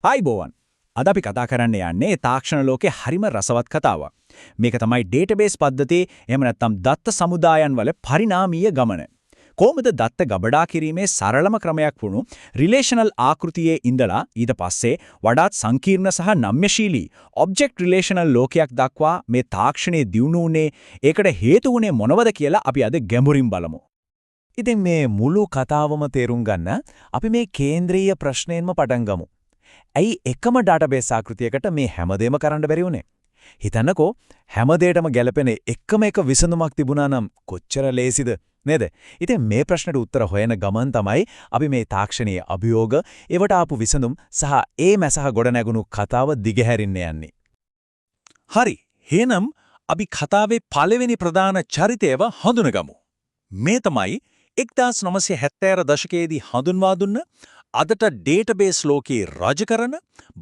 ආයුබෝවන්. අද අපි කතා කරන්න යන්නේ තාක්ෂණ ලෝකේ හරිම රසවත් කතාවක්. මේක තමයි ඩේටාබේස් පද්ධතියේ, එහෙම නැත්නම් දත්ත සමුදායන් වල පරිණාමීය ගමන. කොහොමද දත්ත ගබඩා කිරීමේ සරලම ක්‍රමයක් වුණු රිලේෂනල් ආකෘතියේ ඉඳලා ඊට පස්සේ වඩාත් සංකීර්ණ සහ නම්‍යශීලී ඔබ්ජෙක්ට් රිලේෂනල් ලෝකයක් දක්වා මේ තාක්ෂණයේ දියුණු වුණේ, ඒකට හේතු වුණේ මොනවද කියලා අපි අද ගැඹුරින් බලමු. ඉතින් මේ මුළු කතාවම තේරුම් ගන්න අපි මේ කේන්ද්‍රීය ප්‍රශ්නයෙන්ම පටන් ගමු. ඇයි එකම ඩේටාබේස් ආකෘතියකට මේ හැමදේම කරන්න බැරි වුනේ? හිතන්නකෝ, හැම දෙයකටම ගැලපෙන එකම එක විසඳුමක් තිබුණා නම් කොච්චර ලේසිද නේද? ඉතින් මේ ප්‍රශ්නෙට උත්තර හොයන ගමන් තමයි අපි මේ තාක්ෂණීය අභියෝග, ඒවට ආපු විසඳුම් සහ ඒ මැසහ ගොඩනැගුණු කතාව දිගහැරින්න යන්නේ. හරි. එහෙනම් අපි කතාවේ පළවෙනි ප්‍රධාන චරිතයව හඳුනගමු. මේ තමයි 1970 දශකයේදී හඳුන්වා දුන්න, අදට ඩේටාබේස් ලෝකේ රජ කරන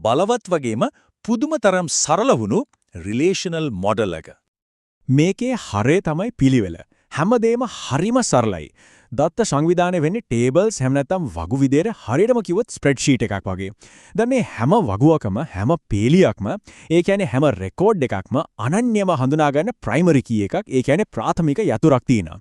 බලවත් වගේම පුදුම තරම් සරල වුණු රිලේෂනල් මොඩල් එක. මේකේ හරේ තමයි පිළිවෙල. හැමදේම හරිම සරලයි. දත්ත සංවිධානය වෙන්නේ ටේබල්ස්, එහෙම නැත්නම් වගු විදියට හරියටම කිව්වොත් ස්ප්‍රෙඩ්ෂීට් එකක් වගේ. දැන් මේ හැම වගුවකම, හැම පේලියක්ම, ඒ කියන්නේ හැම රෙකෝඩ් එකක්ම අනන්‍යව හඳුනා ගන්න ප්‍රයිමරි කී එකක්, ඒ කියන්නේ ප්‍රාථමික යතුරක් තියෙනවා.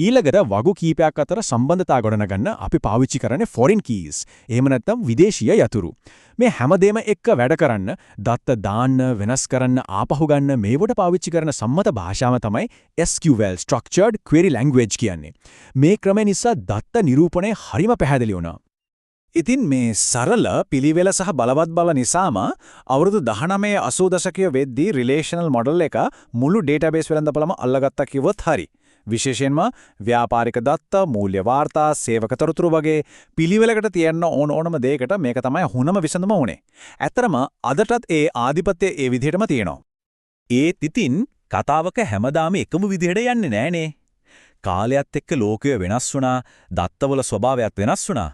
ඊළඟට වගු කීපයක් අතර සම්බන්ධතා ගොඩනගන්න අපි පාවිච්චි කරන්නේ ෆොරින් කීස්. එහෙම නැත්නම් විදේශීය යතුරු. මේ හැමදේම එක්ක වැඩ කරන්න, දත්ත දාන්න, වෙනස් කරන්න, ආපහු ගන්න මේවට පාවිච්චි කරන සම්මත භාෂාව තමයි SQL, Structured Query Language කියන්නේ. මේ ක්‍රමය නිසා දත්ත නිරූපණය හරිම පැහැදිලි වුණා. ඉතින් මේ සරල පිළිවෙල සහ බලවත් බව නිසාම අවුරුදු 19 80 දශකය වෙද්දී රිලේෂනල් මොඩල් එක මුළු ඩේටාබේස් වෙළඳපොළම අල්ලගත්තා කිව්වොත් හරි. විශේෂයෙන්ම ව්‍යාපාරික දත්ත, මූල්‍ය වාර්තා, සේවක තොරතුරු වගේ පිළිවෙලකට තියන්න ඕන ඕනම දෙයකට මේක තමයි හොඳම විසඳුම වුණේ. ඇත්තටම අදටත් ඒ ආධිපත්‍ය ඒ විදිහටම තියෙනවා. ඒත් ඉතින් කතාවක හැමදාම එකම විදිහට යන්නේ නෑනේ. කාලයත් එක්ක ලෝකය වෙනස් වුණා, දත්තවල ස්වභාවයත් වෙනස් වුණා.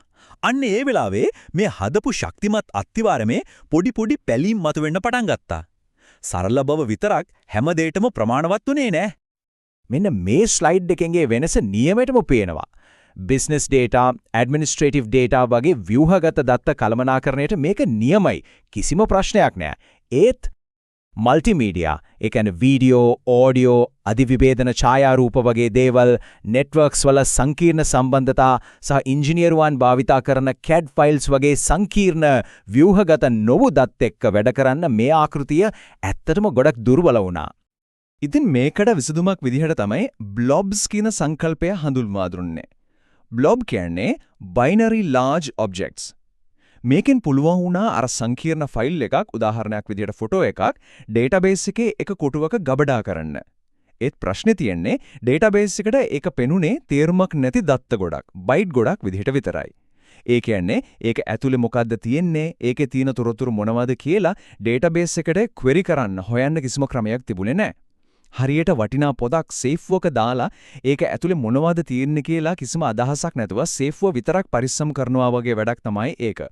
අන්න ඒ වෙලාවේ මේ හදපු ශක්තිමත් අත්තිවාරමේ පොඩි පොඩි පැලීම් මතුවෙන්න පටන් ගත්තා. සරල බව විතරක් හැම දෙයකටම ප්‍රමාණවත් වුණේ නෑ. මෙන්න මේ ස්ලයිඩ් එකෙන් ඒ වෙනස නියමයටම පේනවා. බිස්නස් ඩේටා, ඇඩ්මිනිස්ට්‍රේටිව් ඩේටා වගේ ව්‍යුහගත දත්ත කළමනාකරණයට මේක නියමයි. කිසිම ප්‍රශ්නයක් නෑ. ඒත් මල්ටිමීඩියා, ඒ කියන්නේ වීඩියෝ, ඔඩියෝ, අධිවිභේදන ඡායාරූප වගේ දේවල්, නෙට්වර්ක්ස් වල සංකීර්ණ සම්බන්ධතා සහ ඉංජිනේරුවන් භාවිතා කරන CAD files වගේ සංකීර්ණ ව්‍යුහගත නොවු දත් එක්ක වැඩ කරන්න මේ ආකෘතිය ඇත්තටම ගොඩක් දුර්වල වුණා. ඉතින් මේකට විසඳුමක් විදිහට තමයි බ්ලොබ්ස් කියන සංකල්පය හඳුන්වා දුන්නේ. බ්ලොබ් කියන්නේ binary large objects. මේකෙන් පුළුවන් වුණා අර සංකීර්ණ ෆයිල් එකක්, උදාහරණයක් විදිහට ෆොටෝ එකක්, ඩේටාබේස් එකේ එක කොටුවක ගබඩා කරන්න. ඒත් ප්‍රශ්නේ තියෙන්නේ ඩේටාබේස් එකට ඒක පෙනුනේ තේරුමක් නැති දත්ත ගොඩක්, බයිට් ගොඩක් විදිහට විතරයි. ඒ කියන්නේ ඒක ඇතුලේ මොකද්ද තියෙන්නේ, ඒකේ තියෙන තොරතුරු මොනවද කියලා ඩේටාබේස් එකට ක්වෙරි කරන්න, හොයන්න කිසිම ක්‍රමයක් තිබුණේ නැහැ. හරියට වටිනා පොතක් සේෆ්ුවක දාලා ඒක ඇතුලේ මොනවද තියෙන්නේ කියලා කිසිම අදහසක් නැතුව සේෆ්ුව විතරක් පරිස්සම් කරනවා වගේ වැඩක් තමයි ඒක.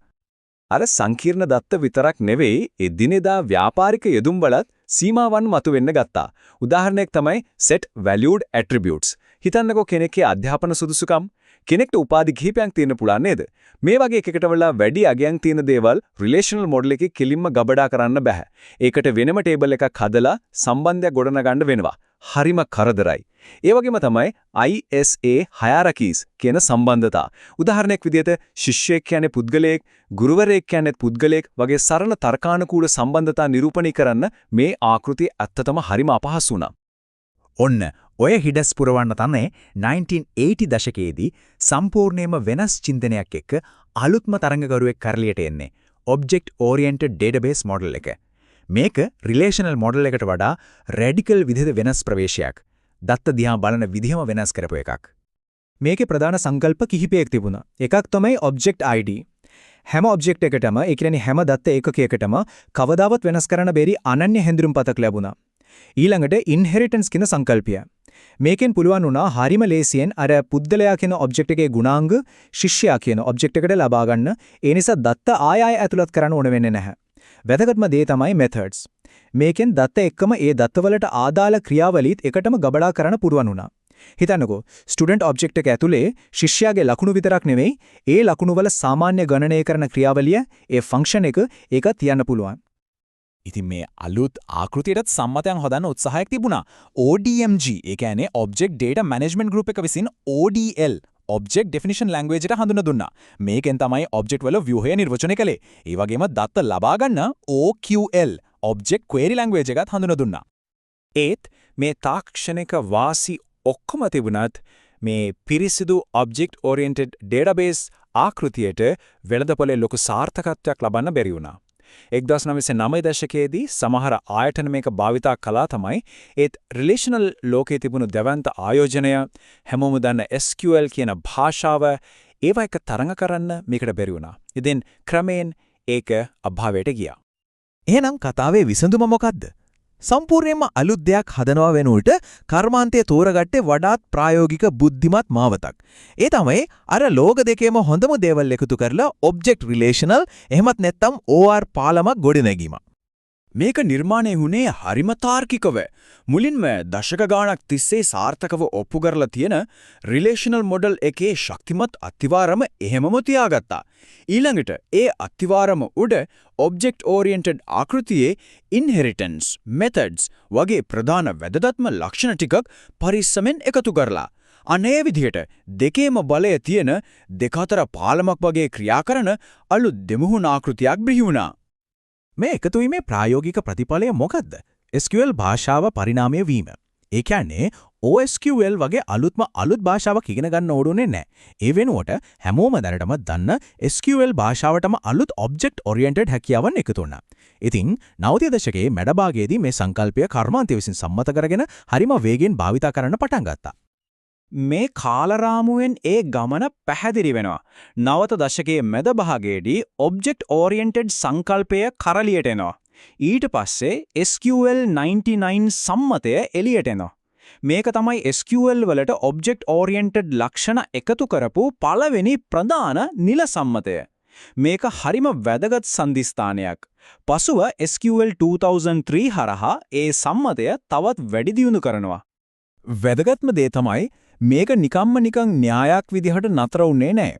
අර සංකීර්ණ දත්ත විතරක් නෙවෙයි, එදිනෙදා ව්‍යාපාරික යෙදුම් වලත් සීමාවන් මතුවෙන්න ගත්තා. උදාහරණයක් තමයි set valued attributes. හිතන්නකෝ කෙනෙක්ගේ අධ්‍යාපන සුදුසුකම්, කෙනෙක්ට උපාධි කිහිපයක් තියෙන්න පුළුවන් නේද? මේ වගේ එකකට වඩා වැඩි අගයන් තියෙන දේවල් රිලේෂනල් මොඩල් එකේ කෙලින්ම ගබඩා කරන්න බෑ. ඒකට වෙනම ටේබල් එකක් හදලා සම්බන්ධයක් ගොඩනගන්න වෙනවා. හරිම කරදරයි. ඒ වගේම තමයි ISA hierarchies කියන සම්බන්ධතා. උදාහරණයක් විදිහට ශිෂ්‍යයෙක් කියන්නේ පුද්ගලයෙක්, ගුරුවරයෙක් කියන්නේ පුද්ගලයෙක් වගේ සරල තර්කානුකූල සම්බන්ධතා නිරූපණය කරන්න මේ ආකෘතිය ඇත්තටම හරිම අපහසු වුණා. ඔන්න ඔය හිඩස් පුරවන්න තමයි 1980 දශකයේදී සම්පූර්ණයෙන්ම වෙනස් චින්තනයක් එක්ක අලුත්ම තරඟකරුවෙක් කරලියට එන්නේ. Object Oriented Database Model එක. මේක රිලේෂනල් මොඩල් එකට වඩා රැඩිකල් විදිහට වෙනස් ප්‍රවේශයක්. දත්ත දිහා බලන විදිහම වෙනස් කරපු එකක්. මේකේ ප්‍රධාන සංකල්ප කිහිපයක් තිබුණා. එකක් තමයි Object ID. හැම ඔබ්ජෙක්ට් එකටම, ඒ කියන්නේ හැම දත්ත ඒකකයකටම කවදාවත් වෙනස් කරන්න බැරි අනන්‍ය හැඳුනුම්පතක් ලැබුණා. ඊළඟට ඉන්හෙරිටන්ස් කියන සංකල්පය. මේකෙන් පුළුවන් වුණා හරිම ලේසියෙන් අර පුද්ගලයා කියන ඔබ්ජෙක්ට් එකේ ගුණාංග ශිෂ්‍යයා කියන ඔබ්ජෙක්ට් එකට ලබා ගන්න. ඒ නිසා දත්ත ආය ආය ඇතුළත් කරන්න ඕන වෙන්නේ නැහැ. වැදගත්ම දේ තමයි මෙතඩ්ස්. මේකෙන් දත්ත එක්කම ඒ දත්තවලට ආදාළ ක්‍රියාවලිත් එකටම ගබඩා කරන්න පුළුවන් වුණා. හිතන්නකෝ, ස්ටුඩන්ට් ඔබ්ජෙක්ට් එක ඇතුලේ ශිෂ්‍යයාගේ ලකුණු විතරක් නෙවෙයි, ඒ ලකුණු වල සාමාන්‍ය ගණනය කරන ක්‍රියාවලිය, ඒ ෆන්ක්ෂන් එක, ඒක තියන්න පුළුවන්. ඉතින් මේ අලුත් ආකෘතියටත් සම්මතයන් හදන්න උත්සාහයක් තිබුණා. ODMG, ඒ කියන්නේ Object Data Management Group එක විසින් ODL, Object Definition Language එකට හඳුන්වා දුන්නා. මේකෙන් තමයි ඔබ්ජෙක්ට් වල ව්‍යුහය නිර්වචනය කළේ. ඒ වගේම දත්ත ලබා ගන්න OQL, Object Query Language එකත් හඳුන්වා දුන්නා. ඒත් මේ තාක්ෂණික වාසි ඔක්කොම තිබුණත් මේ පිරිසිදු Object Oriented Database ආකෘතියට වෙළඳපොලේ ලොකු සාර්ථකත්වයක් ලබන්න බැරි වුණා. 1909 දශකයේදී සමහර ආයතන මේක භාවිතා කළා තමයි. ඒත් රිලේෂනල් ලෝකයේ තිබුණු දැවැන්ත ආයෝජනය, හැමෝම දන්න SQL කියන භාෂාව, ඒවා එක්ක තරඟ කරන්න මේකට බැරි වුණා. ඉතින් ක්‍රමයෙන් ඒක අභාවයට ගියා. එහෙනම් කතාවේ විසඳුම මොකද්ද? සම්පූර්ණයෙන්ම අලුත් දෙයක් හදනවා වෙනුවට කර්මාන්තය තෝරගත්තේ වඩාත් ප්‍රායෝගික බුද්ධිමත් මාවතක්. ඒ තමයි අර ලෝක දෙකේම හොඳම දේවල් එකතු කරලා ඔබ්ජෙක්ට් රිලේෂනල් එහෙමත් නැත්නම් OR පාලමක් ගොඩනැගීම. මේක නිර්මාණය වුණේ හරිම තාර්කිකව. මුලින්ම දශක ගාණක් තිස්සේ සාර්ථකව ඔප්පු කරලා තියෙන රිලේෂනල් මොඩල් එකේ ශක්තිමත් අත්තිවාරම එහෙමම තියාගත්තා. ඊළඟට ඒ අත්තිවාරම උඩ ඔබ්ජෙක්ට් ඕරියන්ටඩ් ආකෘතියේ ඉන්හෙරිටන්ස්, මෙතඩ්ස් වගේ ප්‍රධාන වැදගත්ම ලක්ෂණ ටිකක් පරිස්සමෙන් එකතු කරලා, අන්න ඒ විදිහට දෙකේම බලය තියෙන, දෙක අතර පාලමක් වගේ ක්‍රියා කරන අලුත් දෙමුහුණ ආකෘතියක් බිහි වුණා. මේ එකතු වීමේ ප්‍රායෝගික ප්‍රතිඵලය මොකද්ද? SQL භාෂාව පරිණාමය වීම. ඒ කියන්නේ OSQL වගේ අලුත්ම අලුත් භාෂාවක් ඉගෙන ගන්න ඕනුනේ නැහැ. ඒ වෙනුවට හැමෝම දැනටම දන්න SQL භාෂාවටම අලුත් ඔබ්ජෙක්ට් ඔරියන්ටඩ් හැකියාවන් එකතු වුණා. ඉතින් නවතිය දශකයේ මැද භාගයේදී මේ සංකල්පය කර්මාන්තය විසින් සම්මත කරගෙන හරිම වේගෙන් භාවිතා කරන්න පටන් ගත්තා. මේ කාලරාමුවෙන් ඒ ගමන පැහැදිලි වෙනවා. නවත දශකයේ මැද භාගයේදී ඔබ්ජෙක්ට් ඕරියන්ටඩ් සංකල්පය කරලියට එනවා. ඊට පස්සේ SQL 99 සම්මතය එළියට එනවා. මේක තමයි SQL වලට ඔබ්ජෙක්ට් ඕරියන්ටඩ් ලක්ෂණ එකතු කරපු පළවෙනි ප්‍රධාන නිල සම්මතය. මේක හරිම වැදගත් සන්ධිස්ථානයක්. පසුව SQL 2003 හරහා ඒ සම්මතය තවත් වැඩි දියුණු කරනවා. වැදගත්ම දේ තමයි මේක නිකම්ම නිකං න්‍යායක් විදිහට නතර වුණේ නෑ.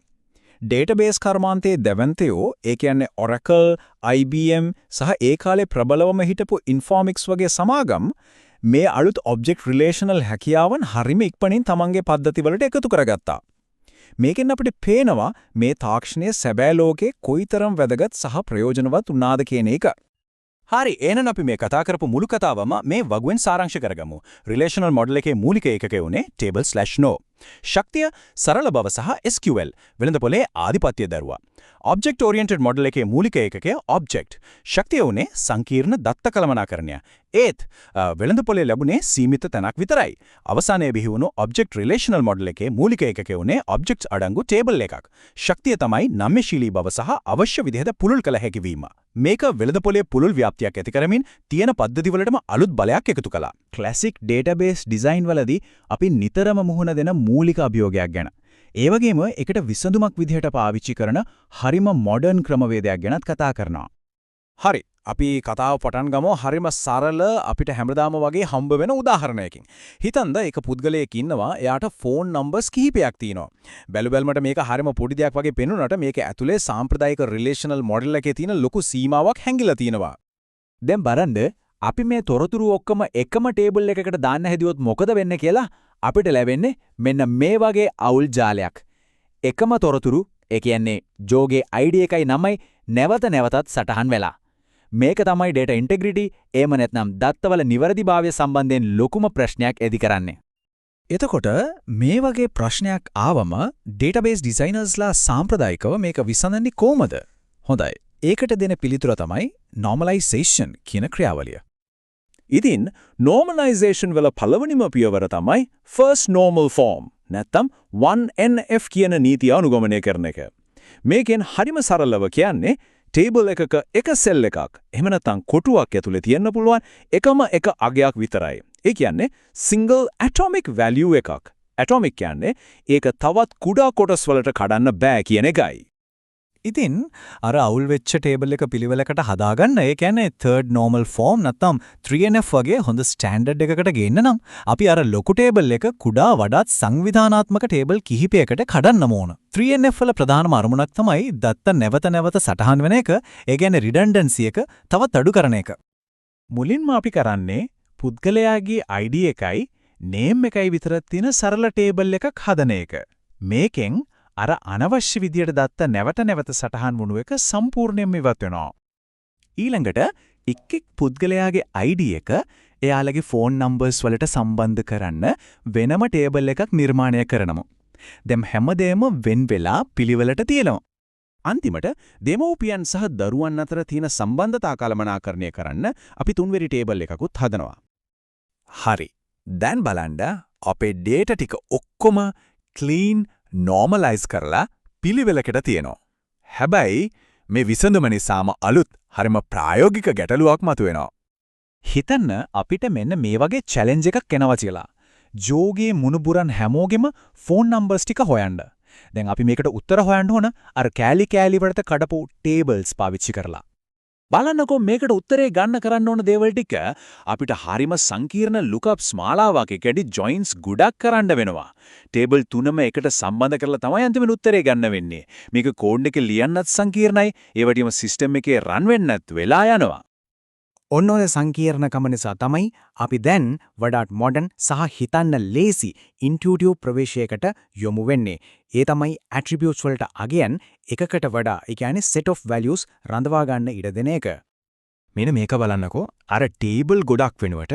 ඩේටාබේස් කර්මාන්තයේ දැවැන්තයෝ, ඒ කියන්නේ Oracle, IBM සහ ඒ කාලේ ප්‍රබලවම හිටපු Informix වගේ සමාගම් මේ අලුත් ඔබ්ජෙක්ට් රිලේෂනල් හැකියාවන් හරිම ඉක්මනින් තමන්ගේ පද්ධති වලට එකතු කරගත්තා. මේකෙන් අපිට පේනවා මේ තාක්ෂණය සැබෑ ලෝකේ කොයිතරම් වැදගත් සහ ප්‍රයෝජනවත් වුණාද කියන එක. හරි, එහෙනම් අපි මේ කතා කරපු මුළු කතාවම මේ වගුවෙන් සාරාංශ කරගමු. රිලේෂනල් මොඩල් එකේ මූලික ඒකකය උනේ table/no. ශක්තිය සරල බව සහ SQL වෙළඳපොලේ ආධිපත්‍ය දැරුවා. ඔබ්ජෙක්ට් ඔරියන්ටඩ් මොඩල් එකේ මූලික ඒකකය ඔබ්ජෙක්ට්. ශක්තිය උනේ සංකීර්ණ දත්ත කළමනාකරණය. ඒත් වෙළඳපොලේ ලැබුණේ සීමිත තැනක් විතරයි. අවසානයේ බිහි වුණු ඔබ්ජෙක්ට් රිලේෂනල් මොඩල් එකේ මූලික ඒකකය උනේ ඔබ්ජෙක්ට්ස් අඩංගු ටේබල් එකක්. ශක්තිය තමයි නම්‍යශීලී බව සහ අවශ්‍ය විදිහට පුළුල් කළ හැකි වීම. මේක වෙළඳපොලේ පුළුල් ව්‍යාප්තියක් ඇති කරමින් තියෙන පද්ධති වලටම අලුත් බලයක් එකතු කළා. ක්ලාසික් ඩේටාබේස් ඩිසයින් වලදී අපි නිතරම මුහුණ දෙන මූලික අභියෝගයක් ගැන, ඒ වගේම ඒකට විසඳුමක් විදිහට පාවිච්චි කරන හරිම මොඩර්න් ක්‍රමවේදයක් ගැනත් කතා කරනවා. හරි. අපි කතාව පටන් ගමු හරිම සරල, අපිට හැමදාම වගේ හම්බ වෙන උදාහරණයකින්. හිතන්න එක පුද්ගලයෙක් ඉන්නවා, එයාට ෆෝන් නම්බර්ස් කිහිපයක් තියෙනවා. බැලු බැලමට මේක හරිම පොඩි දෙයක් වගේ පෙනුනට මේක ඇතුලේ සාම්ප්‍රදායික රිලේෂනල් මොඩල් එකේ තියෙන ලොකු සීමාවක් හැංගිලා තියෙනවා. දැන් බලන්න, අපි මේ තොරතුරු ඔක්කොම එකම ටේබල් එකකට දාන්න හැදුවොත් මොකද වෙන්නේ කියලා. අපිට ලැබෙන්නේ මෙන්න මේ වගේ අවුල් ජාලයක්. එකම තොරතුරු, ඒ කියන්නේ ජෝගේ ID එකයි නමයි නැවත නැවතත් සටහන් වෙලා. මේක තමයි data integrity, එහෙම නැත්නම් දත්තවල නිවැරදිභාවය සම්බන්ධයෙන් ලොකුම ප්‍රශ්නයක් ඇති කරන්නේ. එතකොට මේ වගේ ප්‍රශ්නයක් ආවම ඩේටාබේස් ඩිසයිනර්ස්ලා සාම්ප්‍රදායිකව මේක විසඳන්නේ කොහොමද? හොඳයි. ඒකට දෙන පිළිතුර තමයි normalization කියන ක්‍රියාවලිය. ඉතින් normalization වල පළවෙනිම පියවර තමයි first normal form නැත්තම් 1NF කියන නීතිය අනුගමනය කරන එක. මේකෙන් හරිම සරලව කියන්නේ ටේබල් එකක එක සෙල් එකක්, එහෙම නැත්නම් කොටුවක් ඇතුලේ තියෙන්න පුළුවන් එකම එක අගයක් විතරයි. ඒ කියන්නේ single atomic value එකක්. Atomic කියන්නේ ඒක තවත් කුඩා කොටස් වලට කඩන්න බෑ කියන එකයි. ඉතින් අර අවුල් වෙච්ච ටේබල් එක පිළිවෙලකට හදාගන්න, ඒ කියන්නේ third normal form නැත්නම් 3NF වගේ හොඳ ස්ටෑන්ඩඩ් එකකට ගේන්න නම් අපි අර ලොකු ටේබල් එක කුඩා වඩාත් සංවිධානාත්මක ටේබල් කිහිපයකට කඩන්නම ඕන. 3NF වල ප්‍රධානම අරමුණක් තමයි දත්ත නැවත නැවත සටහන් වෙන එක, ඒ කියන්නේ රිඩන්ඩන්සි එක තවත් අඩු කරන එක. මුලින්ම අපි කරන්නේ පුද්ගලයාගේ ID එකයි නේම් එකයි විතරක් තියෙන සරල ටේබල් එකක් හදන එක. මේකෙන් අර අනවශ්‍ය විදියට දත්ත නැවත නැවත සටහන් වුණු එක සම්පූර්ණයෙන්ම ඉවත් වෙනවා. ඊළඟට එක් එක් පුද්ගලයාගේ ID එක එයාලගේ ෆෝන් නම්බර්ස් වලට සම්බන්ධ කරන්න වෙනම ටේබල් එකක් නිර්මාණය කරනවා. දැන් හැමදේම වෙන් වෙලා පිළිවෙලට තියෙනවා. අන්තිමට දෙමව්පියන් සහ දරුවන් අතර තියෙන සම්බන්ධතා කළමනාකරණය කරන්න අපි තුන්වෙනි ටේබල් එකකුත් හදනවා. හරි. දැන් බලන්න අපේ ඩේටා ටික ඔක්කොම ක්ලීන් නෝමලයිස් කරලා පිළිවෙලකට තියෙනවා. හැබැයි මේ විසඳුම නිසාම අලුත් හරිම ප්‍රායෝගික ගැටලුවක් මතුවෙනවා. හිතන්න අපිට මෙන්න මේ වගේ චැලෙන්ජ් එකක් එනවා කියලා. ජෝගේ මුණුබුරන් හැමෝගෙම ෆෝන් නම්බර්ස් ටික හොයන්න. දැන් අපි මේකට උත්තර හොයන්න ඕන අර කෑලි කෑලි වලට කඩපු ටේබල්ස් පාවිච්චි කරලා. බලන්නකෝ මේකට උත්තරේ ගන්න කරන්න ඕන දේවල් ටික. අපිට හරිම සංකීර්ණ ලුක්අප්ස් මාලාවක්, ඒ කියන්නේ ජොයින්ස් ගොඩක් කරන්න වෙනවා. ටේබල් තුනම එකට සම්බන්ධ කරලා තමයි අන්තිමට උත්තරේ ගන්න වෙන්නේ. මේක කෝඩ් එක ලියන්නත් සංකීර්ණයි, ඒ වගේම සිස්ටම් එකේ රන් වෙන්නත් වෙලා යනවා. ඔන්න ඔය සංකීර්ණකම නිසා තමයි අපි දැන් වඩාත් මොඩර්න් සහ හිතන්න ලේසි ඉන්ටියුටිව් ප්‍රවේශයකට යොමු වෙන්නේ. ඒ තමයි ඇට්‍රිබියුට්ස් වලට අගයන් එකකට වඩා, ඒ කියන්නේ set of values රඳවා ගන්න ඉඩ දෙන එක. මෙන්න මේක බලන්නකෝ. අර ටේබල් ගොඩක් වෙනුවට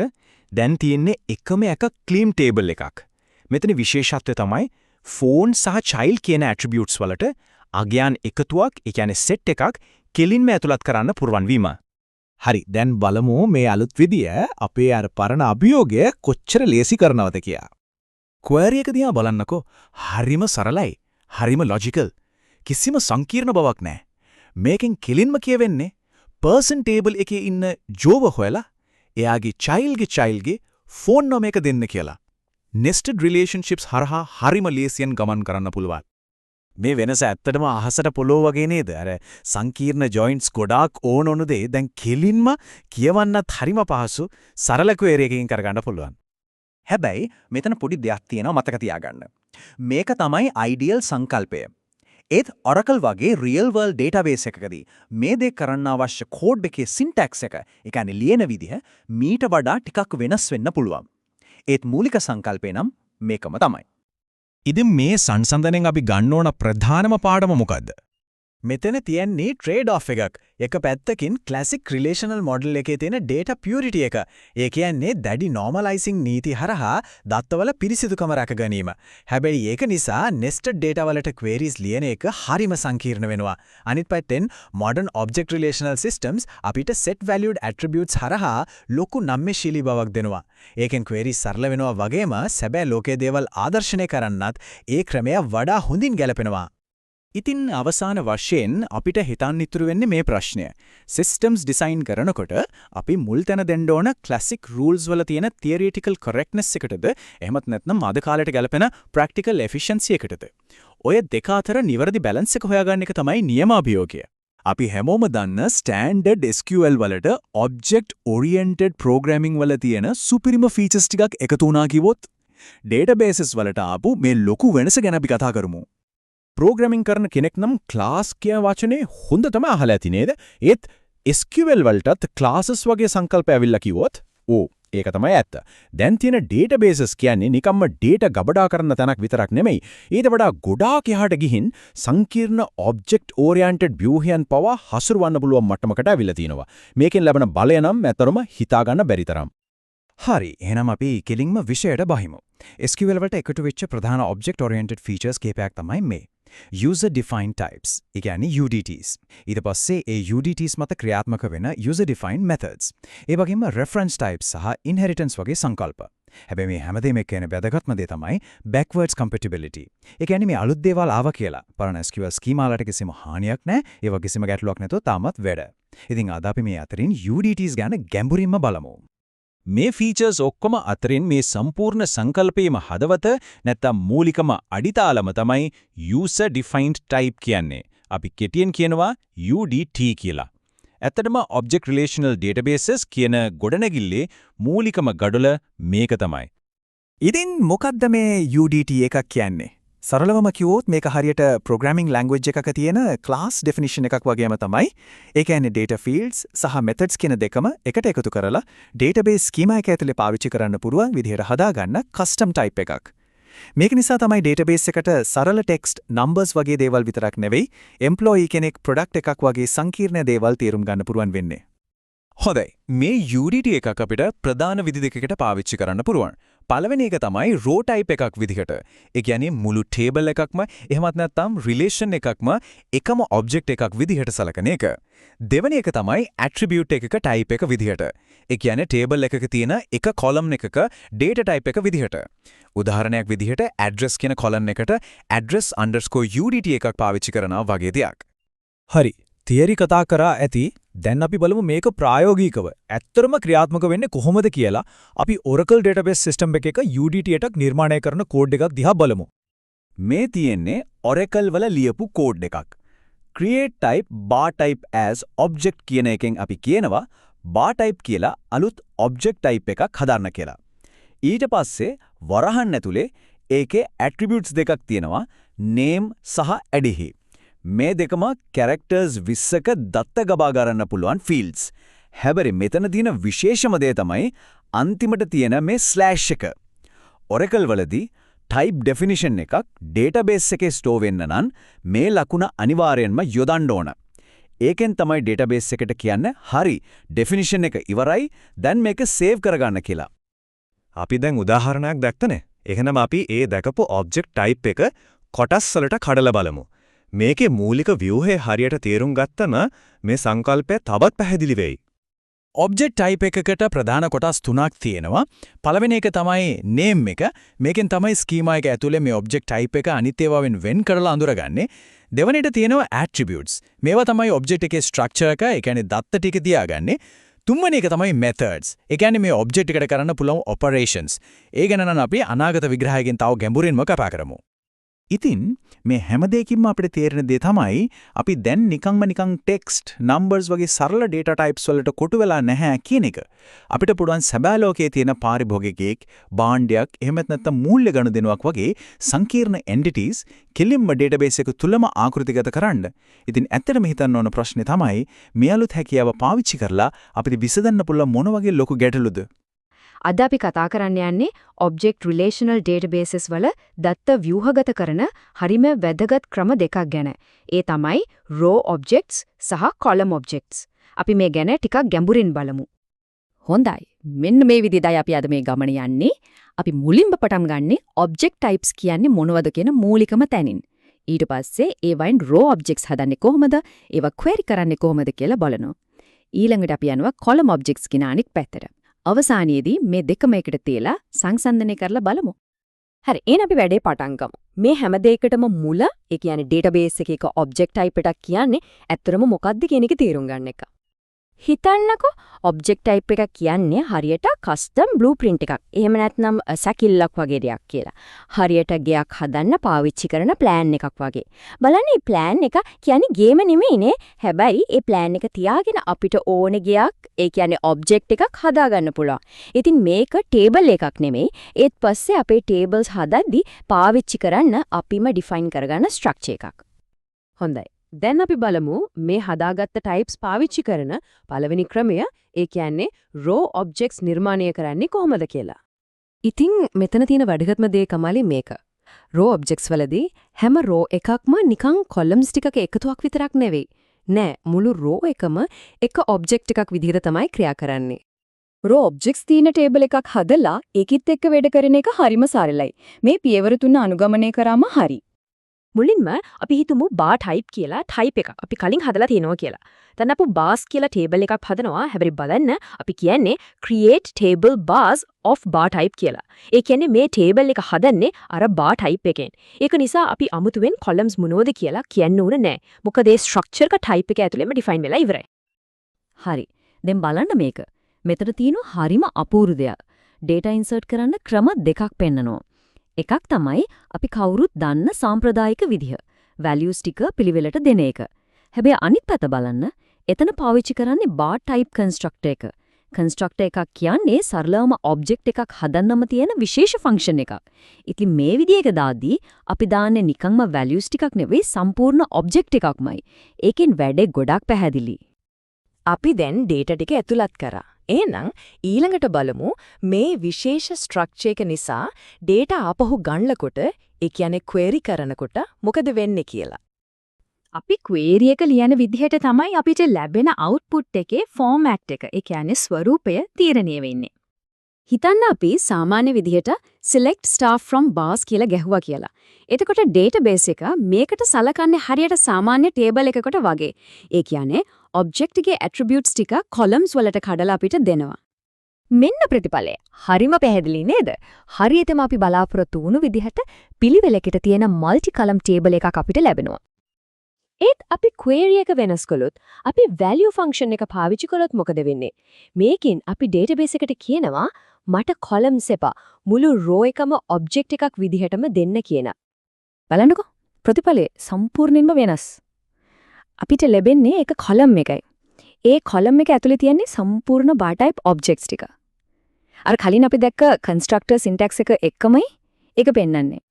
දැන් තියෙන්නේ එකම එක ක්ලීන් ටේබල් එකක්. මෙතන විශේෂත්වය තමයි ෆෝන් සහ චයිල්ඩ් කියන ඇට්‍රිබියුට්ස් වලට අගයන් එකතුවක්, ඒ කියන්නේ සෙට් එකක් කෙලින්ම ඇතුළත් කරන්න පුළුවන් වීම. හරි, දැන් බලමු මේ අලුත් විදිය අපේ අර පරණ අභියෝගය කොච්චර ලේසි කරනවද කියලා. ක්වරි එක දිහා බලන්නකෝ. හරිම සරලයි. හරිම ලොජිකල්. කිසිම සංකීර්ණ බවක් නැහැ. මේකෙන් කෙලින්ම කියවෙන්නේ පර්සන් ටේබල් එකේ ඉන්න ජෝව හොයලා එයාගේ චයිල්ඩ්ගේ චයිල්ඩ්ගේ ෆෝන් නම්බර් එක දෙන්න කියලා. නෙස්ටඩ් රිලේෂන්ෂිප්ස් හරහා හරිම ලේසියෙන් ගමන් කරන්න පුළුවන්. මේ වෙනස ඇත්තටම අහසට පොළොව වගේ නේද? අර සංකීර්ණ ජොයින්ට්ස් ගොඩාක් ඕන ඕන දේ දැන් කෙලින්ම කියවන්නත් හරිම පහසු සරල ක්වෙරි එකකින් කරගන්න පුළුවන්. හැබැයි මෙතන පොඩි දෙයක් තියෙනවා මතක තියාගන්න. මේක තමයි අයිඩියල් සංකල්පය. ඒත් Oracle වගේ රියල් වර්ල්ඩ් ඩේටාබේස් එකකදී මේ දේ කරන්න අවශ්‍ය කෝඩ් එකේ සින්ටැක්ස් එක, ඒ කියන්නේ ලියන විදිහ මීට වඩා ටිකක් වෙනස් වෙන්න පුළුවන්. ඒත් මූලික සංකල්පය නම් මේකම තමයි. ඉතින් මේ සංසන්දනයෙන් අපි ගන්න ඕන ප්‍රධානම පාඩම මොකද්ද? මෙතන තියෙන්නේ ට්‍රේඩ් ඔෆ් එකක්. එක පැත්තකින් ක්ලාසික් රිලේෂනල් මොඩල් එකේ තියෙන ඩේටා පියුරිටි එක. ඒ කියන්නේ දැඩි නෝමලයිසිං නීති හරහා දත්තවල පිරිසිදුකම රැක ගැනීම. හැබැයි ඒක නිසා නෙස්ටඩ් ඩේටා වලට ක්වෙරිස් ලියන එක හරිම සංකීර්ණ වෙනවා. අනිත් පැත්තෙන් මොඩර්න් ඔබ්ජෙක්ට් රිලේෂනල් සිස්ටම්ස් අපිට සෙට් වැලියුඩ් ඇට්‍රිබියුට්ස් හරහා ලොකු නම්‍යශීලී බවක් දෙනවා. ඒකෙන් ක්වෙරිස් සරල වෙනවා වගේම සැබෑ ලෝකයේ දේවල් ආදර්ශනය කරන්නත් ඒ ක්‍රමය වඩා හොඳින් ගැලපෙනවා. ඉතින් අවසාන වශයෙන් අපිට හිතන්න ඉතුරු වෙන්නේ මේ ප්‍රශ්නය. සිස්ටම්ස් ඩිසයින් කරනකොට අපි මුල් තැන දෙන්න ඕන ක්ලාසික් රූල්ස් වල තියෙන තියරිටිකල් කරෙක්ට්නස් එකටද, එහෙමත් නැත්නම් අද කාලයට ගැලපෙන ප්‍රැක්ටිකල් එෆිෂියන්සි එකටද? ඔය දෙක අතර නිවැරදි බැලන්ස් එක හොයාගන්න එක තමයි නියම අභියෝගය. අපි හැමෝම දන්න ස්ටෑන්ඩඩ් SQL වලට ඔබ්ජෙක්ට් ඔරියන්ටඩ් ප්‍රෝග්‍රෑමින් වල තියෙන සුපිරිම ෆීචර්ස් ටිකක් එකතු වුණා කිව්වොත්, ඩේටාබේසස් වලට ආපු මේ ලොකු වෙනස ගැන අපි කතා කරමු. ප්‍රෝග්‍රෑමින් කරන කෙනෙක් නම් ක්ලාස් කියන වචනේ හොඳටම අහලා ඇති නේද? ඒත් SQL වලටත් ක්ලාසස් වගේ සංකල්ප ඇවිල්ලා කිව්වොත්, ඕ, ඒක තමයි ඇත්ත. දැන් තියෙන ඩේටාබේසස් කියන්නේ නිකම්ම ඩේටා ගබඩා කරන තැනක් විතරක් නෙමෙයි. ඊට වඩා ගොඩාක් එහාට ගිහින් සංකීර්ණ ඔබ්ජෙක්ට් ඔරියන්ටඩ් ව්‍යුහයන් පවා හසුරවන්න පුළුවන් මට්ටමකට ඇවිල්ලා තිනවා. මේකෙන් ලැබෙන බලය නම් ඇත්තටම හිතා ගන්න බැරි තරම්. හරි, එහෙනම් අපි කෙලින්ම විෂයට බහිමු. SQL වලට එකතු වෙච්ච ප්‍රධාන ඔබ්ජෙක්ට් ඔරියන්ටඩ් ෆීචර්ස් කීපයක් තමයි මේ. User defined types, ඒ කියන්නේ UDTs. ඊට පස්සේ ඒ UDTs මත ක්‍රියාත්මක වෙන user defined methods. ඒ වගේම reference types සහ inheritance වගේ සංකල්ප. හැබැයි මේ හැමදේම එක්ක එන වැදගත්ම දේ තමයි backwards compatibility. ඒ කියන්නේ මේ අලුත් දේවල් ආවා කියලා පරණ SQL schema වලට කිසිම හානියක් නැහැ. ඒවා කිසිම ගැටලුවක් නැතුව තාමත් වැඩ. ඉතින් අද අපි මේ අතරින් UDTs ගැන ගැඹුරින්ම බලමු. මේ ෆීචර්ස් ඔක්කොම අතරින් මේ සම්පූර්ණ සංකල්පයේම හදවත නැත්තම් මූලිකම අඩිතාලම තමයි user defined type කියන්නේ. අපි කෙටියෙන් කියනවා UDT කියලා. ඇත්තටම Object Relational Databases කියන ගොඩනැගිල්ලේ මූලිකම ගඩොල මේක තමයි. ඉතින් මොකද්ද මේ UDT එකක් කියන්නේ? සරලවම කිව්වොත් මේක හරියට ප්‍රෝග්‍රෑමින් ලැන්ග්වේජ් එකක තියෙන ක්ලාස් ඩෙෆිනිෂන් එකක් වගේම තමයි. ඒ කියන්නේ data fields සහ methods කියන දෙකම එකට එකතු කරලා database schema එක ඇතුලේ පාවිච්චි කරන්න පුළුවන් විදිහට හදාගන්න කස්ටම් ටයිප් එකක්. මේක නිසා තමයි database එකට සරල ටෙක්ස්ට්, නම්බර්ස් වගේ දේවල් විතරක් නෙවෙයි, එම්ප්ලොයී කෙනෙක් ප්‍රොඩක්ට් එකක් වගේ සංකීර්ණ දේවල් තේරුම් ගන්න පුළුවන් වෙන්නේ. හොඳයි. මේ UDT එකක් අපිට ප්‍රධාන විදි දෙකකට පාවිච්චි කරන්න පුළුවන්. පළවෙනි එක තමයි row type එකක් විදිහට. ඒ කියන්නේ මුළු ටේබල් එකක්ම එහෙමත් නැත්නම් රිලේෂන් එකක්ම එකම ඔබ්ජෙක්ට් එකක් විදිහට සලකන එක. දෙවෙනි එක තමයි ඇට්‍රිබියුට් එකක ටයිප් එක විදිහට. ඒ කියන්නේ ටේබල් එකක තියෙන එක කොලම් එකක ඩේටා ටයිප් එක විදිහට. උදාහරණයක් විදිහට address කියන කොලම් එකට address_udt එකක් පාවිච්චි කරනවා වගේ දෙයක්. හරි. තියරි කතා කරා ඇති. දැන් අපි බලමු මේක ප්‍රායෝගිකව ඇත්තටම ක්‍රියාත්මක වෙන්නේ කොහොමද කියලා. අපි Oracle database system එකක UDT එකක් නිර්මාණය කරන කෝඩ් එකක් දිහා බලමු. මේ තියෙන්නේ Oracle වල ලියපු කෝඩ් එකක්. Create type bar type as object කියන එකෙන් අපි කියනවා bar type කියලා අලුත් object type එකක් හදන්න කියලා. ඊට පස්සේ වරහන් ඇතුලේ ඒකේ attributes දෙකක් තියෙනවා, name සහ addr. මේ දෙකම characters 20ක දත්ත ගබා ගන්න පුළුවන් fields. හැබැයි මෙතන තියෙන විශේෂම දේ තමයි අන්තිමට තියෙන මේ ස්ලෑෂ් එක. Oracle වලදී type definition එකක් database එකේ store වෙන්න නම් මේ ලකුණ අනිවාර්යෙන්ම යොදන්න ඕන. ඒකෙන් තමයි database එකට කියන්නේ, හරි, definition එක ඉවරයි, දැන් මේක save කරගන්න කියලා. අපි දැන් උදාහරණයක් දැක්කනේ. එහෙනම් අපි ඒ දැකපු ඔබ්ජෙක්ට් ටයිප් එක කොටස් වලට කඩලා බලමු. මේකේ මූලික ව්‍යුහය හරියට තේරුම් ගත්තම මේ සංකල්පය තවත් පැහැදිලි වෙයි. ඔබ්ජෙක්ට් ටයිප් එකකට ප්‍රධාන කොටස් තුනක් තියෙනවා. පළවෙනි එක තමයි නේම් එක. මේකෙන් තමයි ස්කීමා එක ඇතුලේ මේ ඔබ්ජෙක්ට් ටයිප් එක අනිත් ඒවාවෙන් වෙන් කරලා අඳුරගන්නේ. දෙවැනිට තියෙනවා ඇට්‍රිබියුට්ස්. මේවා තමයි ඔබ්ජෙක්ට් එකේ ස්ට්‍රක්චර් එක, ඒ කියන්නේ දත්ත ටික තියාගන්නේ. තුන්වෙනි එක තමයි මෙතඩ්ස්. ඒ කියන්නේ මේ ඔබ්ජෙක්ට් එකට කරන්න පුළුවන් ඔපරේෂන්ස්. ඒ ගැන නම් අපි අනාගත විග්‍රහයකින් තව ගැඹුරින්ම කතා කරමු. ඉතින් මේ හැම දෙයකින්ම අපිට තේරෙන දේ තමයි අපි දැන් නිකන්ම නිකන් ටෙක්ස්ට්, නම්බර්ස් වගේ සරල ඩේටා ටයිප්ස් වලට කොටු වෙලා නැහැ කියන එක. අපිට පුළුවන් සැබෑ ලෝකයේ තියෙන පාරිභෝගිකයෙක්, භාණ්ඩයක්, එහෙමත් නැත්නම් මූල්‍ය ගනුදෙනුවක් වගේ සංකීර්ණ එන්ටිටීස් කෙලින්ම ඩේටාබේස් එක තුලම ආකෘතිගත කරන්න. ඉතින් ඇත්තටම හිතන්න ඕන ප්‍රශ්නේ තමයි, මේ අලුත් හැකියාව පාවිච්චි කරලා අපිට විසඳන්න පුළුවන් මොන වගේ ලොකු ගැටලුද? අද අපි කතා කරන්න යන්නේ Object Relational Databases වල දත්ත ව්‍යුහගත කරන හරිම වැදගත් ක්‍රම දෙකක් ගැන. ඒ තමයි row objects සහ column objects. අපි මේ ගැන ටිකක් ගැඹුරින් බලමු. හොඳයි. මෙන්න මේ විදිහටයි අපි අද මේ ගමන යන්නේ. අපි මුලින්ම පටන් ගන්නෙ object types කියන්නේ මොනවද කියන මූලිකම තැනින්. ඊට පස්සේ ඒවයින් row objects හදන්නේ කොහොමද? ඒවා query කරන්නේ කොහොමද කියලා බලනවා. ඊළඟට අපි යනවා column objects කියන අනික් පැත්තට. අවසානයේදී මේ දෙකම එකට තියලා සංසන්දනය කරලා බලමු. හරි, එහෙනම් අපි වැඩේ පටන් ගමු. මේ හැම දෙයකටම මුල, ඒ කියන්නේ ඩේටාබේස් එකේ එක ඔබ්ජෙක්ට් ටයිප් එකක් කියන්නේ ඇත්තටම මොකක්ද කියන එක තේරුම් ගන්න එක. හිතන්නකෝ, ඔබ්ජෙක්ට් ටයිප් එකක් කියන්නේ හරියට කස්ටම් බ්ලූප්‍රින්ට් එකක්. එහෙම නැත්නම් සැකිල්ලක් වගේ දෙයක් කියලා. හරියට ගෙයක් හදන්න පාවිච්චි කරන ප්ලෑන් එකක් වගේ. බලන්න, මේ ප්ලෑන් එක කියන්නේ ගේම නෙමෙයිනේ. හැබැයි ඒ ප්ලෑන් එක තියාගෙන අපිට ඕන ගෙයක්, ඒ කියන්නේ ඔබ්ජෙක්ට් එකක් හදාගන්න පුළුවන්. ඉතින් මේක ටේබල් එකක් නෙමෙයි. ඒත් පස්සේ අපේ ටේබල්ස් හදද්දි පාවිච්චි කරන්න අපිම ඩිෆයින් කරගන්න ස්ට්‍රක්චර් එකක්. හොඳයි. දැන් අපි බලමු මේ හදාගත්ත ටයිප්ස් පාවිච්චි කරන පළවෙනි ක්‍රමය, ඒ කියන්නේ රෝ ඔබ්ජෙක්ට්ස් නිර්මාණය කරන්නේ කොහොමද කියලා. ඉතින් මෙතන තියෙන වැදගත්ම දේ කමාලි මේක. රෝ ඔබ්ජෙක්ට්ස් වලදී හැම රෝ එකක්ම නිකන් කොලම්ස් ටිකක එකතුවක් විතරක් නෙවෙයි. නෑ, මුළු රෝ එකම එක ඔබ්ජෙක්ට් එකක් විදිහට තමයි ක්‍රියා කරන්නේ. රෝ ඔබ්ජෙක්ට්ස් තියෙන ටේබල් එකක් හදලා ඒකිත් එක්ක වැඩ කරන එක හරිම සරලයි. මේ පියවර තුන අනුගමනය කරාම හරි. මුලින්ම අපි හිතමු බාර් ටයිප් කියලා ටයිප් එකක් අපි කලින් හදලා තියෙනවා කියලා. දැන් අපි බාර්ස් කියලා ටේබල් එකක් හදනවා. හැබැයි බලන්න, අපි කියන්නේ create table bars of bar type කියලා. ඒ කියන්නේ මේ ටේබල් එක හදන්නේ අර bar type එකෙන්. ඒක නිසා අපි අමුතුවෙන් columns මොනවද කියලා කියන්න ඕන නෑ. මොකද ඒ ස්ට්‍රක්චර් එක ටයිප් එක ඇතුළෙම ඩිෆයින් වෙලා ඉවරයි. හරි. දැන් බලන්න මේක. මෙතන තියෙන හරිම අපූර්ව දෙයක්. ඩේටා ඉන්සර්ට් කරන්න ක්‍රම දෙකක් පෙන්නනවා. එකක් තමයි අපි කවුරුත් දන්න සාම්ප්‍රදායික විදිහ. values ටික පිළිවෙලට දෙන එක. හැබැයි අනිත් පැත්ත බලන්න, එතන පාවිච්චි කරන්නේ bar type constructor එක. Constructor එකක් කියන්නේ සරලවම object එකක් හදන්නම තියෙන විශේෂ ෆන්ක්ෂන් එකක්. ඉතින් මේ විදිහක දාද්දී අපි දාන්නේ නිකන්ම values ටිකක් නෙවෙයි, සම්පූර්ණ object එකක්මයි. ඒකෙන් වැඩේ ගොඩක් පැහැදිලි. අපි දැන් data ටික ඇතුළත් කරා. එහෙනම් ඊළඟට බලමු මේ විශේෂ ස්ට්‍රක්චර් එක නිසා data ආපහු ගන්නකොට, ඒ කියන්නේ query කරනකොට මොකද වෙන්නේ කියලා. අපි ක්වේරි එක ලියන විදිහට තමයි අපිට ලැබෙන අවුට්පුට් එකේ ෆෝමැට් එක, ඒ කියන්නේ ස්වරූපය තීරණය වෙන්නේ. හිතන්න අපි සාමාන්‍ය විදිහට select star from bars කියලා ගැහුවා කියලා. එතකොට ඩේටාබේස් එක මේකට සලකන්නේ හරියට සාමාන්‍ය ටේබල් එකකට වගේ. ඒ කියන්නේ ඔබ්ජෙක්ට් එකේ ඇට්‍රිබියුට්ස් ටික කොලම්ස් වලට කඩලා අපිට දෙනවා. මෙන්න ප්‍රතිඵලය. හරිම පැහැදිලි නේද? හරියටම අපි බලාපොරොත්තු වුණු විදිහට පිළිවෙලකට තියෙන මල්ටි කොලම් ටේබල් එකක් අපිට ලැබෙනවා. ඒත් අපි ක්වේරි එක වෙනස් කළොත්, අපි value function එක පාවිච්චි කළොත් මොකද වෙන්නේ? මේකෙන් අපි ඩේටාබේස් එකට කියනවා මට කොලම්ස් එපා, මුළු රෝ එකම ඔබ්ජෙක්ට් එකක් විදිහටම දෙන්න කියන. බලන්නකෝ, ප්‍රතිඵලය සම්පූර්ණයෙන්ම වෙනස්. අපිට ලැබෙන්නේ එක කොලම් එකයි. ඒ කොලම් එක ඇතුලේ තියෙන්නේ සම්පූර්ණ bar type objects ටික. අර කලින් අපි දැක්ක කන්ස්ට්‍රක්ටර් සින්ටැක්ස් එක එක්කමයි ඒක පෙන්වන්නේ.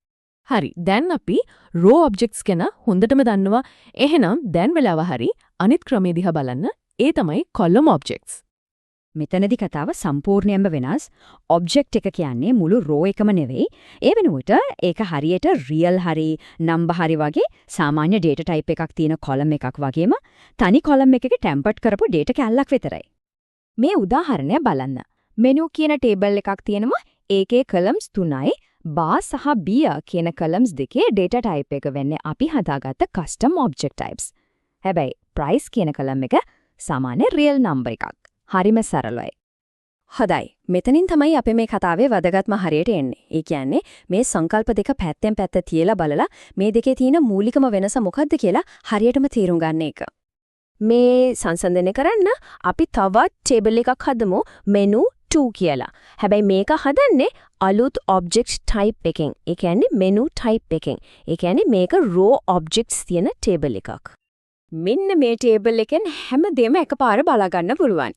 හරි. දැන් අපි raw objects ගැන හොඳටම දන්නවා. එහෙනම් දැන් වෙලාව හරි අනිත් ක්‍රමය දිහා බලන්න. ඒ තමයි column objects. මෙතනදි කතාව සම්පූර්ණයෙන්ම වෙනස්. ඔබ්ජෙක්ට් එක කියන්නේ මුළු රෝ එකම නෙවෙයි. ඒ වෙනුවට ඒක හරියට රියල් හරි නම්බර් හරි වගේ සාමාන්‍ය ඩේටා ටයිප් එකක් තියෙන කොලම් එකක් වගේම තනි කොලම් එකක ටෙම්පර්ට් කරපු ඩේටා කැල්ලක් විතරයි. මේ උදාහරණය බලන්න. මෙනු කියන ටේබල් එකක් තියෙනවා. ඒකේ කොලම්ස් තුනයි. බාර් සහ බියර් කියන කොලම්ස් දෙකේ ඩේටා ටයිප් එක වෙන්නේ අපි හදාගත්ත කස්ටම් ඔබ්ජෙක්ට් ටයිප්ස්. හැබැයි ප්‍රයිස් කියන කොලම් එක සාමාන්‍ය රියල් නම්බර් එකක්. හරිම සරලයි. හොඳයි. මෙතනින් තමයි අපි මේ කතාවේ වැදගත්ම හරියට එන්නේ. ඒ කියන්නේ මේ සංකල්ප දෙක පැත්තෙන් පැත්ත තියලා බලලා මේ දෙකේ තියෙන මූලිකම වෙනස මොකක්ද කියලා හරියටම තේරුම් ගන්න එක. මේ සංසන්දනය කරන්න අපි තවත් ටේබල් එකක් හදමු menu 2 කියලා. හැබැයි මේක හදන්නේ අලුත් ඔබ්ජෙක්ට් ටයිප් එකෙන්. ඒ කියන්නේ menu type එකෙන්. ඒ කියන්නේ මේක raw objects තියෙන ටේබල් එකක්. මෙන්න මේ ටේබල් එකෙන් හැමදේම එකපාර බලා ගන්න පුළුවන්.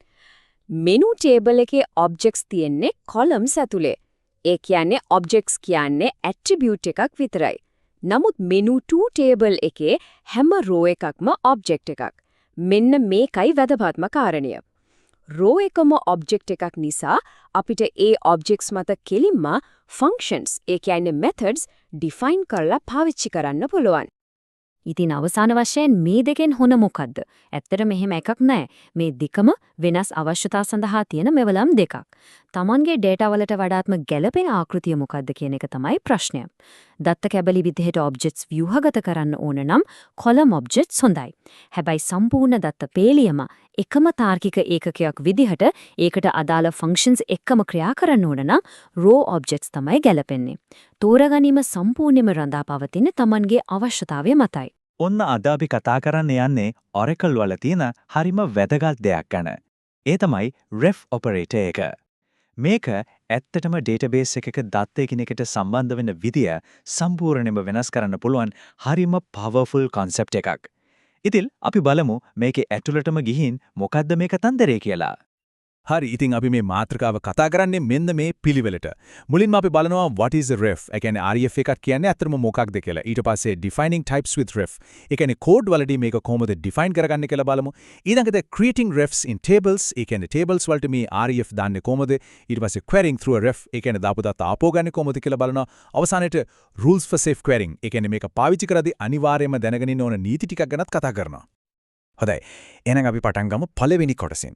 මෙනු ටේබල් එකේ ඔබ්ජෙක්ට්ස් තියෙන්නේ කොලම්ස් ඇතුලේ. ඒ කියන්නේ ඔබ්ජෙක්ට්ස් කියන්නේ ඇට්‍රිබියුට් එකක් විතරයි. නමුත් මෙනු 2 ටේබල් එකේ හැම රෝ එකක්ම ඔබ්ජෙක්ට් එකක්. මෙන්න මේකයි වැදගත්ම කාරණය. රෝ එකම ඔබ්ජෙක්ට් එකක් නිසා අපිට ඒ ඔබ්ජෙක්ට්ස් මත කෙලින්ම ෆන්ක්ෂන්ස්, ඒ කියන්නේ මෙතඩ්ස් ඩිෆයින් කරලා පාවිච්චි කරන්න පුළුවන්. ඉතින් අවසාන වශයෙන් මේ දෙකෙන් හොඳ මොකද්ද? ඇත්තට මෙහෙම එකක් නෑ. මේ දෙකම වෙනස් අවශ්‍යතා සඳහා තියෙන මෙවලම් දෙකක්. තමන්ගේ ඩේටා වලට වඩාත්ම ගැළපෙන ආකෘතිය මොකද්ද කියන එක තමයි ප්‍රශ්නය. දත්ත කැබලි විදිහට ඔබ්ජෙක්ට්ස් ව්‍යුහගත කරන්න ඕන නම් කොලම් ඔබ්ජෙක්ට්ස් හොඳයි. හැබැයි සම්පූර්ණ දත්ත පේලියම එකම තාර්කික ඒකකයක් විදිහට ඒකට අදාළ ෆන්ක්ෂන්ස් එක්කම ක්‍රියා කරන්න ඕන නම් රෝ ඔබ්ජෙක්ට්ස් තමයි ගැලපෙන්නේ. තෝරාගැනීම සම්පූර්ණයෙන්ම රඳා පවතින්නේ තමන්ගේ අවශ්‍යතාවය මතයි. ඔන්න අද අපි කතා කරන්න යන්නේ Oracle වල තියෙන හරිම වැදගත් දෙයක් ගැන. ඒ තමයි ref operator එක. මේක ඇත්තටම ඩේටාබේස් එකක දත්ත එකිනෙකට සම්බන්ධ වෙන විදිය සම්පූර්ණයෙන්ම වෙනස් කරන්න පුළුවන් හරිම පවර්ෆුල් කොන්සෙප්ට් එකක්. ඉතින් අපි බලමු මේකේ ඇතුළටම ගිහින් මොකද්ද මේ කතන්දරේ කියලා. හරි, ඉතින් අපි මේ මාතෘකාව කතා කරන්නේ මෙන්න මේ පිළිවෙලට. මුලින්ම අපි බලනවා what is a ref? ඒ කියන්නේ REF එකක් කියන්නේ ඇත්තටම මොකක්ද කියලා. ඊට පස්සේ defining types with ref. ඒ කියන්නේ කෝඩ් වලදී මේක කොහොමද define කරගන්නේ කියලා බලමු. ඊළඟට creating refs in tables. ඒ කියන්නේ tables වලට මේ REF දාන්නේ කොහොමද? ඊට පස්සේ querying through a ref. ඒ කියන්නේ දාපු දත්ත ආපහු ගන්නේ කොහොමද කියලා බලනවා. අවසානයේට rules for safe querying. ඒ කියන්නේ මේක පාවිච්චි කරද්දී අනිවාර්යයෙන්ම දැනගෙන ඉන්න ඕන නීති ටිකක් ගැනත් කතා කරනවා. හොඳයි. එහෙනම් අපි පටන් ගමු පළවෙනි කොටසෙන්.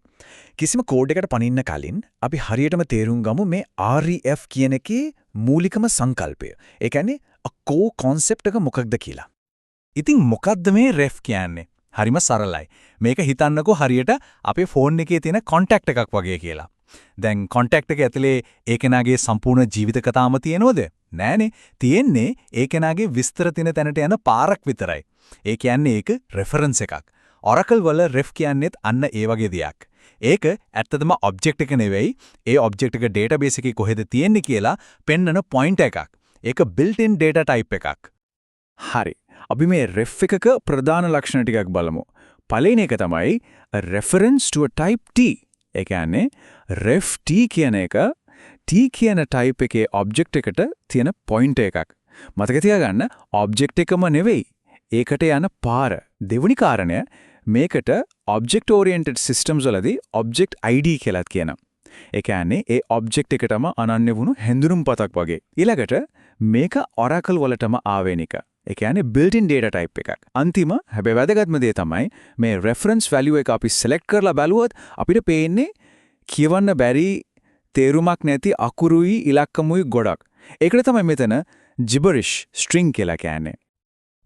කිසිම කෝඩ් එකකට පනින්න කලින් අපි හරියටම තේරුම් ගමු මේ REF කියන එකේ මූලිකම සංකල්පය. ඒ කියන්නේ කෝ කොන්සෙප්ට් එක මොකක්ද කියලා. ඉතින් මොකද්ද මේ රෙෆ් කියන්නේ? හරිම සරලයි. මේක හිතන්නකෝ හරියට අපේ ෆෝන් එකේ තියෙන කොන්ටැක්ට් එකක් වගේ කියලා. දැන් කොන්ටැක්ට් එක ඇතුලේ ඒ කෙනාගේ සම්පූර්ණ ජීවිත කතාවම තියෙනවද? නෑනේ. තියෙන්නේ ඒ කෙනාගේ විස්තර තියෙන තැනට යන පාරක් විතරයි. ඒ කියන්නේ ඒක රෙෆරන්ස් එකක්. Oracle වල ref කියන්නේත් අන්න ඒ වගේ දෙයක්. ඒක ඇත්තටම ඔබ්ජෙක්ට් එක නෙවෙයි, ඒ ඔබ්ජෙක්ට් එක ඩේටාබේස් එකේ කොහෙද තියෙන්නේ කියලා පෙන්නන පොයින්ටර් එකක්. ඒක built in data type එකක්. හරි. අපි මේ ref එකක ප්‍රධාන ලක්ෂණ ටිකක් බලමු. පළවෙනි එක තමයි a reference to a type T. ඒ කියන්නේ ref T කියන එක T කියන type එකේ object එකට තියෙන pointer එකක්. මතක තියාගන්න, object එකම නෙවෙයි, ඒකට යන පාර. දෙවෙනි කාරණය, මේකට object oriented systems වලදී object ID කියලාත් කියනවා. ඒ කියන්නේ ඒ ඔබ්ජෙක්ට් එකටම අනන්‍ය වුණු හැඳුනුම්පතක් වගේ. ඊළඟට මේක Oracle වලටම ආවේනික. ඒ කියන්නේ built-in data type එකක්. අන්තිම හැබැයි වැදගත්ම දේ තමයි මේ reference value එක අපි select කරලා බැලුවොත් අපිට පේන්නේ කියවන්න බැරි, තේරුමක් නැති අකුරුයි ඉලක්කමුයි ගොඩක්. ඒකට තමයි මෙතන gibberish string කියලා කියන්නේ.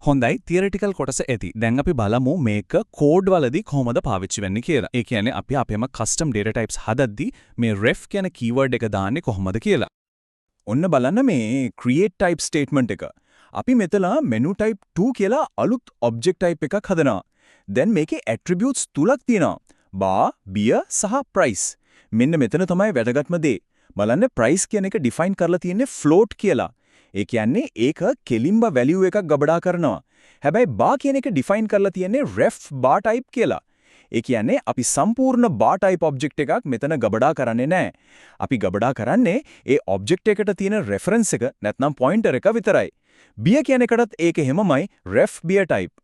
හොඳයි, තියරිටිකල් කොටස ඇති. දැන් අපි බලමු මේක කෝඩ් වලදී කොහොමද පාවිච්චි වෙන්නේ කියලා. ඒ කියන්නේ අපි අපේම කස්ටම් ඩේටා ටයිප්ස් හදද්දි මේ ref කියන කීවර්ඩ් එක දාන්නේ කොහොමද කියලා. ඔන්න බලන්න මේ create type statement එක. අපි මෙතන menu type 2 කියලා අලුත් object type එකක් හදනවා. දැන් මේකේ attributes තුනක් තියෙනවා. Bar, beer සහ price. මෙන්න මෙතන තමයි වැදගත්ම දේ. බලන්න, price කියන එක define කරලා තියෙන්නේ float කියලා. ඒ කියන්නේ ඒක කෙලින්ම value එකක් ගබඩා කරනවා. හැබැයි bar කියන එක define කරලා තියෙන්නේ ref bar type කියලා. ඒ කියන්නේ අපි සම්පූර්ණ bar type object එකක් මෙතන ගබඩා කරන්නේ නැහැ. අපි ගබඩා කරන්නේ ඒ object එකට තියෙන reference එක නැත්නම් pointer එක විතරයි. Beer කියන එකටත් ඒක එහෙමමයි, ref beer type.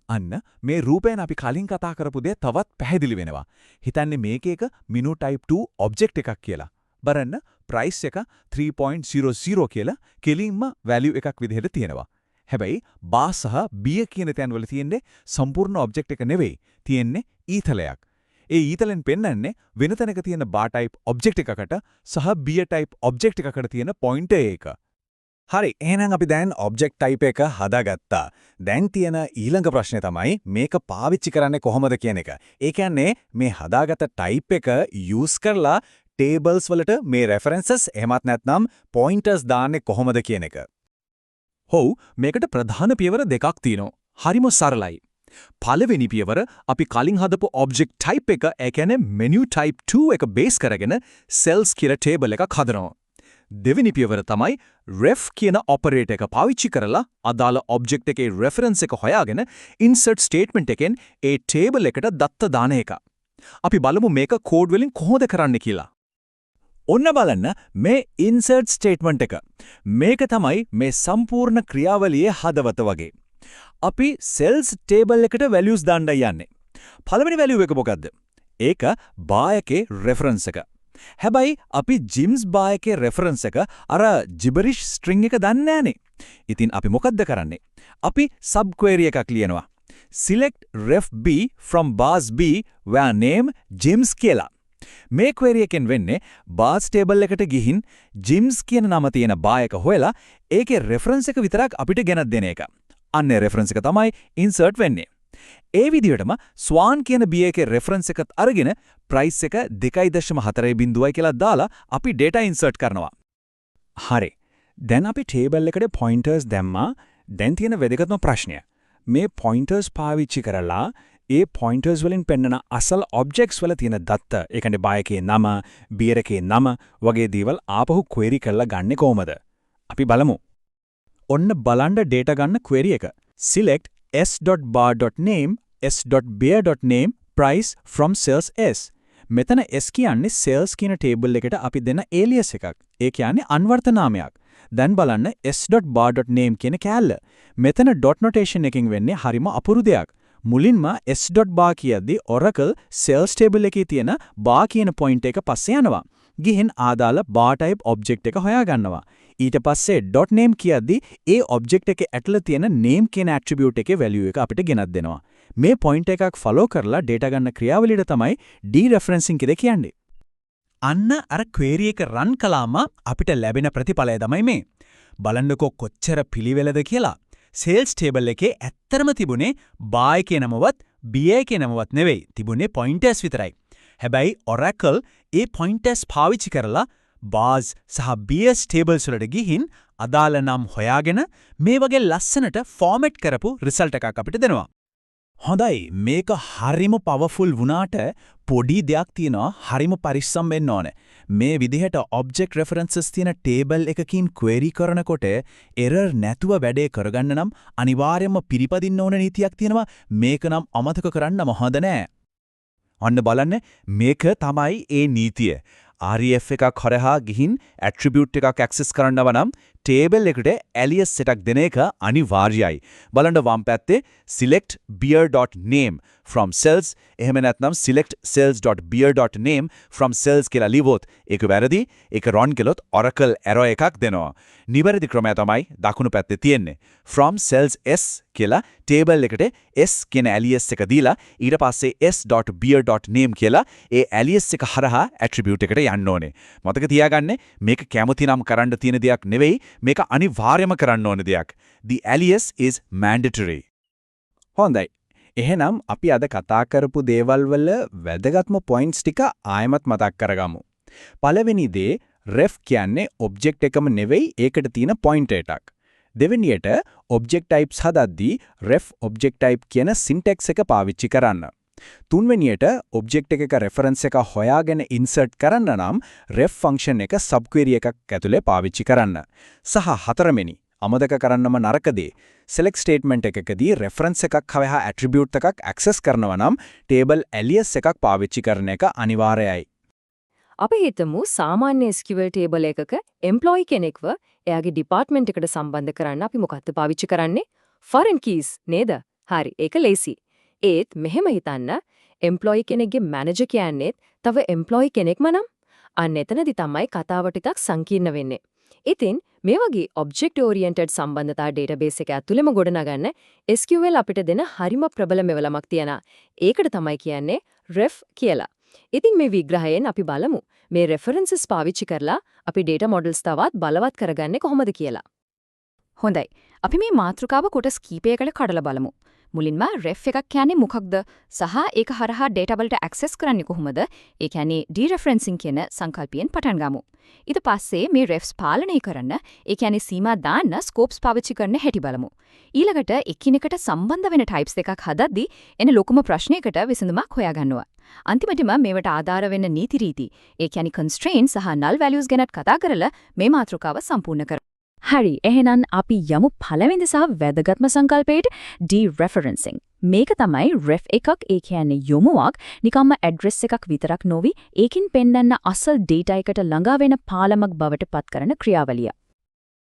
අන්න මේ රූපයෙන් අපි කලින් කතා කරපු දේ තවත් පැහැදිලි වෙනවා. හිතන්නේ මේක එක menu type 2 object එකක් කියලා. බලන්න, price එක 3.00 කියලා කෙලින්ම value එකක් විදිහට තියෙනවා. හැබැයි බා සහ බියර් කියන තැන්වල තියෙන්නේ සම්පූර්ණ ඔබ්ජෙක්ට් එක නෙවෙයි. තියෙන්නේ ඊතලයක්. ඒ ඊතලෙන් පෙන්වන්නේ වෙන තැනක තියෙන බා ටයිප් ඔබ්ජෙක්ට් එකකට සහ බියර් ටයිප් ඔබ්ජෙක්ට් එකකට තියෙන පොයින්ටර් එක. හරි, එහෙනම් අපි දැන් ඔබ්ජෙක්ට් ටයිප් එක හදාගත්තා. දැන් තියෙන ඊළඟ ප්‍රශ්නේ තමයි මේක පාවිච්චි කරන්නේ කොහොමද කියන එක. ඒ කියන්නේ මේ හදාගත්ත ටයිප් එක යූස් කරලා ටේබල්ස් වලට මේ රෙෆරන්සස් එහෙමත් නැත්නම් පොයින්ටර්ස් දාන්නේ කොහොමද කියන එක. ඔව්, මේකට ප්‍රධාන පියවර දෙකක් තියෙනවා. හරිම සරලයි. පළවෙනි පියවර, අපි කලින් හදපු ඔබ්ජෙක්ට් ටයිප් එක, ඒ කියන්නේ menu type 2 එක බේස් කරගෙන sales කියලා ටේබල් එකක් හදනවා. දෙවෙනි පියවර තමයි ref කියන ඔපරේටර් එක පාවිච්චි කරලා අදාළ ඔබ්ජෙක්ට් එකේ රෙෆරන්ස් එක හොයාගෙන insert statement එකෙන් ඒ ටේබල් එකට දත්ත දාන එක. අපි බලමු මේක කෝඩ් වලින් කොහොමද කරන්න කියලා. ඔන්න බලන්න මේ insert statement එක. මේක තමයි මේ සම්පූර්ණ ක්‍රියාවලියේ හදවත වගේ. අපි sales table එකට values දාන්න යන්නේ. පළවෙනි value එක මොකද්ද? ඒක bar එකේ reference එක. හැබැයි අපි Jim's bar එකේ reference එක, අර gibberish string එක දන්නේ නෑනේ. ඉතින් අපි මොකද්ද කරන්නේ? අපි sub query එකක් ලියනවා. Select ref b from bars b where name Jim's කියලා. මේ query එකෙන් වෙන්නේ bars table එකට ගිහින් Jim's කියන නම තියෙන bar එක හොයලා ඒකේ reference එක විතරක් අපිට ගෙනත් දෙන එක. අන්න ඒ reference එක තමයි insert වෙන්නේ. ඒ විදිහටම Swan කියන බියර් එකේ රෙෆරන්ස් එකත් අරගෙන ප්‍රයිස් එක 2.40 කියලා දාලා අපි ඩේටා ඉන්සර්ට් කරනවා. හරි. දැන් අපි ටේබල් එකට පොයින්ටර්ස් දැම්මා. දැන් තියෙන වැදගත්ම ප්‍රශ්නය, මේ පොයින්ටර්ස් පාවිච්චි කරලා ඒ පොයින්ටර්ස් වලින් පෙන්නන අසල් ඔබ්ජෙක්ට්ස් වල තියෙන දත්ත, ඒ කියන්නේ බාර් එකේ නම, බියර් එකේ නම වගේ දේවල් ආපහු ක්වෙරි කරලා ගන්නෙ කොහොමද? අපි බලමු. ඔන්න බලන්න ඩේටා ගන්න ක්වෙරි එක. Select s.bar.name, s.beer.name, price from sales s. මෙතන s කියන්නේ sales කියන ටේබල් එකට අපි දෙන ඒලියස් එකක්. ඒ කියන්නේ අන්වර්ථ නාමයක්. දැන් බලන්න s.bar.name කියන කෑල්ල. මෙතන dot notation එකකින් වෙන්නේ හරිම අපුරු දෙයක්. මුලින්ම s.bar කියද්දි Oracle sales table එකේ තියෙන bar කියන පොයින්ටර් එක පස්සේ යනවා. ගිහින් අදාළ bar type object එක හොයාගන්නවා. ඊට පස්සේ .name කියද්දි ඒ object එකේ ඇතුළේ තියෙන name කියන attribute එකේ value එක අපිට ගෙනත් දෙනවා. මේ පොයින්ටර් එකක් ෆලෝ කරලා data ගන්න ක්‍රියාවලියට තමයි dereferencing කියලා කියන්නේ. අන්න අර ක්වෙරි එක රන් කළාම අපිට ලැබෙන ප්‍රතිඵලය තමයි මේ. බලන්නකෝ කොච්චර පිළිවෙලද කියලා. සේල්ස් ටේබල් එකේ ඇත්තටම තිබුණේ බාර් එකේ නමවත් බියර් එකේ නමවත් නෙවෙයි. තිබුණේ පොයින්ටර්ස් විතරයි. හැබැයි Oracle ඒ පොයින්ටර්ස් පාවිච්චි කරලා බාර්ස් සහ බියර්ස් ටේබල්ස් වලට ගිහින් අදාළ නම් හොයාගෙන මේ වගේ ලස්සනට ෆෝමැට් කරපු රිසල්ට් එකක් අපිට දෙනවා. හොඳයි, මේක හරිම පවර්ෆුල් වුණාට පොඩි දෙයක් තියෙනවා, හරිම පරිස්සම් වෙන්න ඕනේ. මේ විදිහට ඔබ්ජෙක්ට් රෙෆරන්සස් තියෙන ටේබල් එකකින් ක්වෙරි කරනකොට එරර් නැතුව වැඩේ කරගන්න නම් අනිවාර්යයෙන්ම පිළිපදින්න ඕන නීතියක් තියෙනවා. මේක නම් අමතක කරන්නම හොඳ නෑ. අන්න බලන්න, මේක තමයි ඒ නීතිය. REF එකක් හරහා ගිහින් ඇට්‍රිබියුට් එකක් ඇක්සස් කරන්නව නම් ටේබල් එකට ඇලියස් එකක් දෙන එක අනිවාර්යයි. බලන්න වම් පැත්තේ select beer.name from sales, එහෙම නැත්නම් select sales.beer.name from sales කියලා ලිව්වොත් ඒක වැරදි. ඒක රන් කළොත් Oracle error එකක් දෙනවා. නිවැරදි ක්‍රමය තමයි දකුණු පැත්තේ තියෙන්නේ. From sales s කියලා ටේබල් එකට s කියන ඇලියස් එක දීලා ඊට පස්සේ s.beer.name කියලා ඒ ඇලියස් එක හරහා ඇට්‍රිබියුට් එකට යන්න ඕනේ. මතක තියාගන්න, මේක කැමති නම් කරන්න තියෙන දෙයක් නෙවෙයි, මේක අනිවාර්යම කරන්න ඕන දෙයක්. The alias is mandatory. හොඳයි. එහෙනම් අපි අද කතා කරපු දේවල් වල වැදගත්ම පොයින්ට්ස් ටික ආයෙමත් මතක් කරගමු. පළවෙනි දේ, ref කියන්නේ ඔබ්ජෙක්ට් එකම නෙවෙයි, ඒකට තියෙන පොයින්ටර් එකක්. දෙවෙනියට, ඔබ්ජෙක්ට් ටයිප්ස් හදද්දී ref object type කියන සින්ටැක්ස් එක පාවිච්චි කරන්න. තුන්වෙනියට, ඔබ්ජෙක්ට් එකක රෙෆරන්ස් එක හොයාගෙන ඉන්සර්ට් කරන්න නම් ref function එක සබ් ක්වෙරි එකක් ඇතුලේ පාවිච්චි කරන්න. සහ හතරවෙනි, අමතක කරන්නම නරක දේ, select statement එකකදී රෙෆරන්ස් එකක් හා ඇට්‍රිබියුට් එකක් ඇක්සස් කරනවා නම් ටේබල් ඇලියස් එකක් පාවිච්චි කරන එක අනිවාර්යයි. අපි හිතමු සාමාන්‍ය SQL table එකක එම්ප්ලොයි කෙනෙක්ව එයාගේ ඩිපාර්ට්මන්ට් එකට සම්බන්ධ කරන්න අපි මොකක්ද පාවිච්චි කරන්නේ? ෆොරින් කීස් නේද? හරි, ඒක ලේසි. ඒත් මෙහෙම හිතන්න, එම්ප්ලොයි කෙනෙක්ගේ මැනේජර් කියන්නේත් තව එම්ප්ලොයි කෙනෙක්ම නම්, අන්න එතනදි තමයි කතාව ටිකක් සංකීර්ණ වෙන්නේ. ඉතින් මේ වගේ ඔබ්ජෙක්ට් ඕරියන්ටඩ් සම්බන්ධතා ඩේටාබේස් එක ඇතුළෙම ගොඩනගන්න SQL අපිට දෙන හරිම ප්‍රබල මෙවලමක් තියෙනවා. ඒකට තමයි කියන්නේ ref කියලා. ඉතින් මේ විග්‍රහයෙන් අපි බලමු මේ රෙෆරන්සස් පාවිච්චි කරලා අපි ඩේටා මොඩල්ස් තවත් බලවත් කරගන්නේ කොහොමද කියලා. හොඳයි. අපි මේ මාතෘකාව කොටස් කීපයකට කඩලා බලමු. මුලින්ම රෙෆ් එකක් කියන්නේ මොකක්ද සහ ඒක හරහා ඩේටා වලට ඇක්සස් කරන්නේ කොහොමද? ඒ කියන්නේ ඩීරෙෆරන්සිං කියන සංකල්පයෙන් පටන් ගමු. ඊට පස්සේ මේ රෙෆ්ස් පාලනය කරන්න, ඒ කියන්නේ සීමා දාන්න ස්කෝප්ස් පාවිච්චි කරන හැටි බලමු. ඊළඟට එකිනෙකට සම්බන්ධ වෙන ටයිප්ස් දෙකක් හදද්දි එන ලොකුම ප්‍රශ්නයකට විසඳුමක් හොයාගන්නවා. අන්තිමටම මේවට ආධාර වෙන නීති රීති, ඒ කියන්නේ කන්ස්ට්‍රේන්ට්ස් සහ නල් වැලියුස් ගැනත් කතා කරලා මේ මාතෘකාව සම්පූර්ණ කරමු. හරි, එහෙනම් අපි යමු පළවෙනි සහ වැදගත්ම සංකල්පයට, dereferencing. මේක තමයි ref එකක්, ඒ කියන්නේ යොමුවක්, නිකම්ම ඇඩ්‍රස් එකක් විතරක් නොවි ඒකින් පෙන්වන්න අසල් ඩේටා එකට ළඟා වෙන පාලමක් බවට පත් කරන ක්‍රියාවලිය.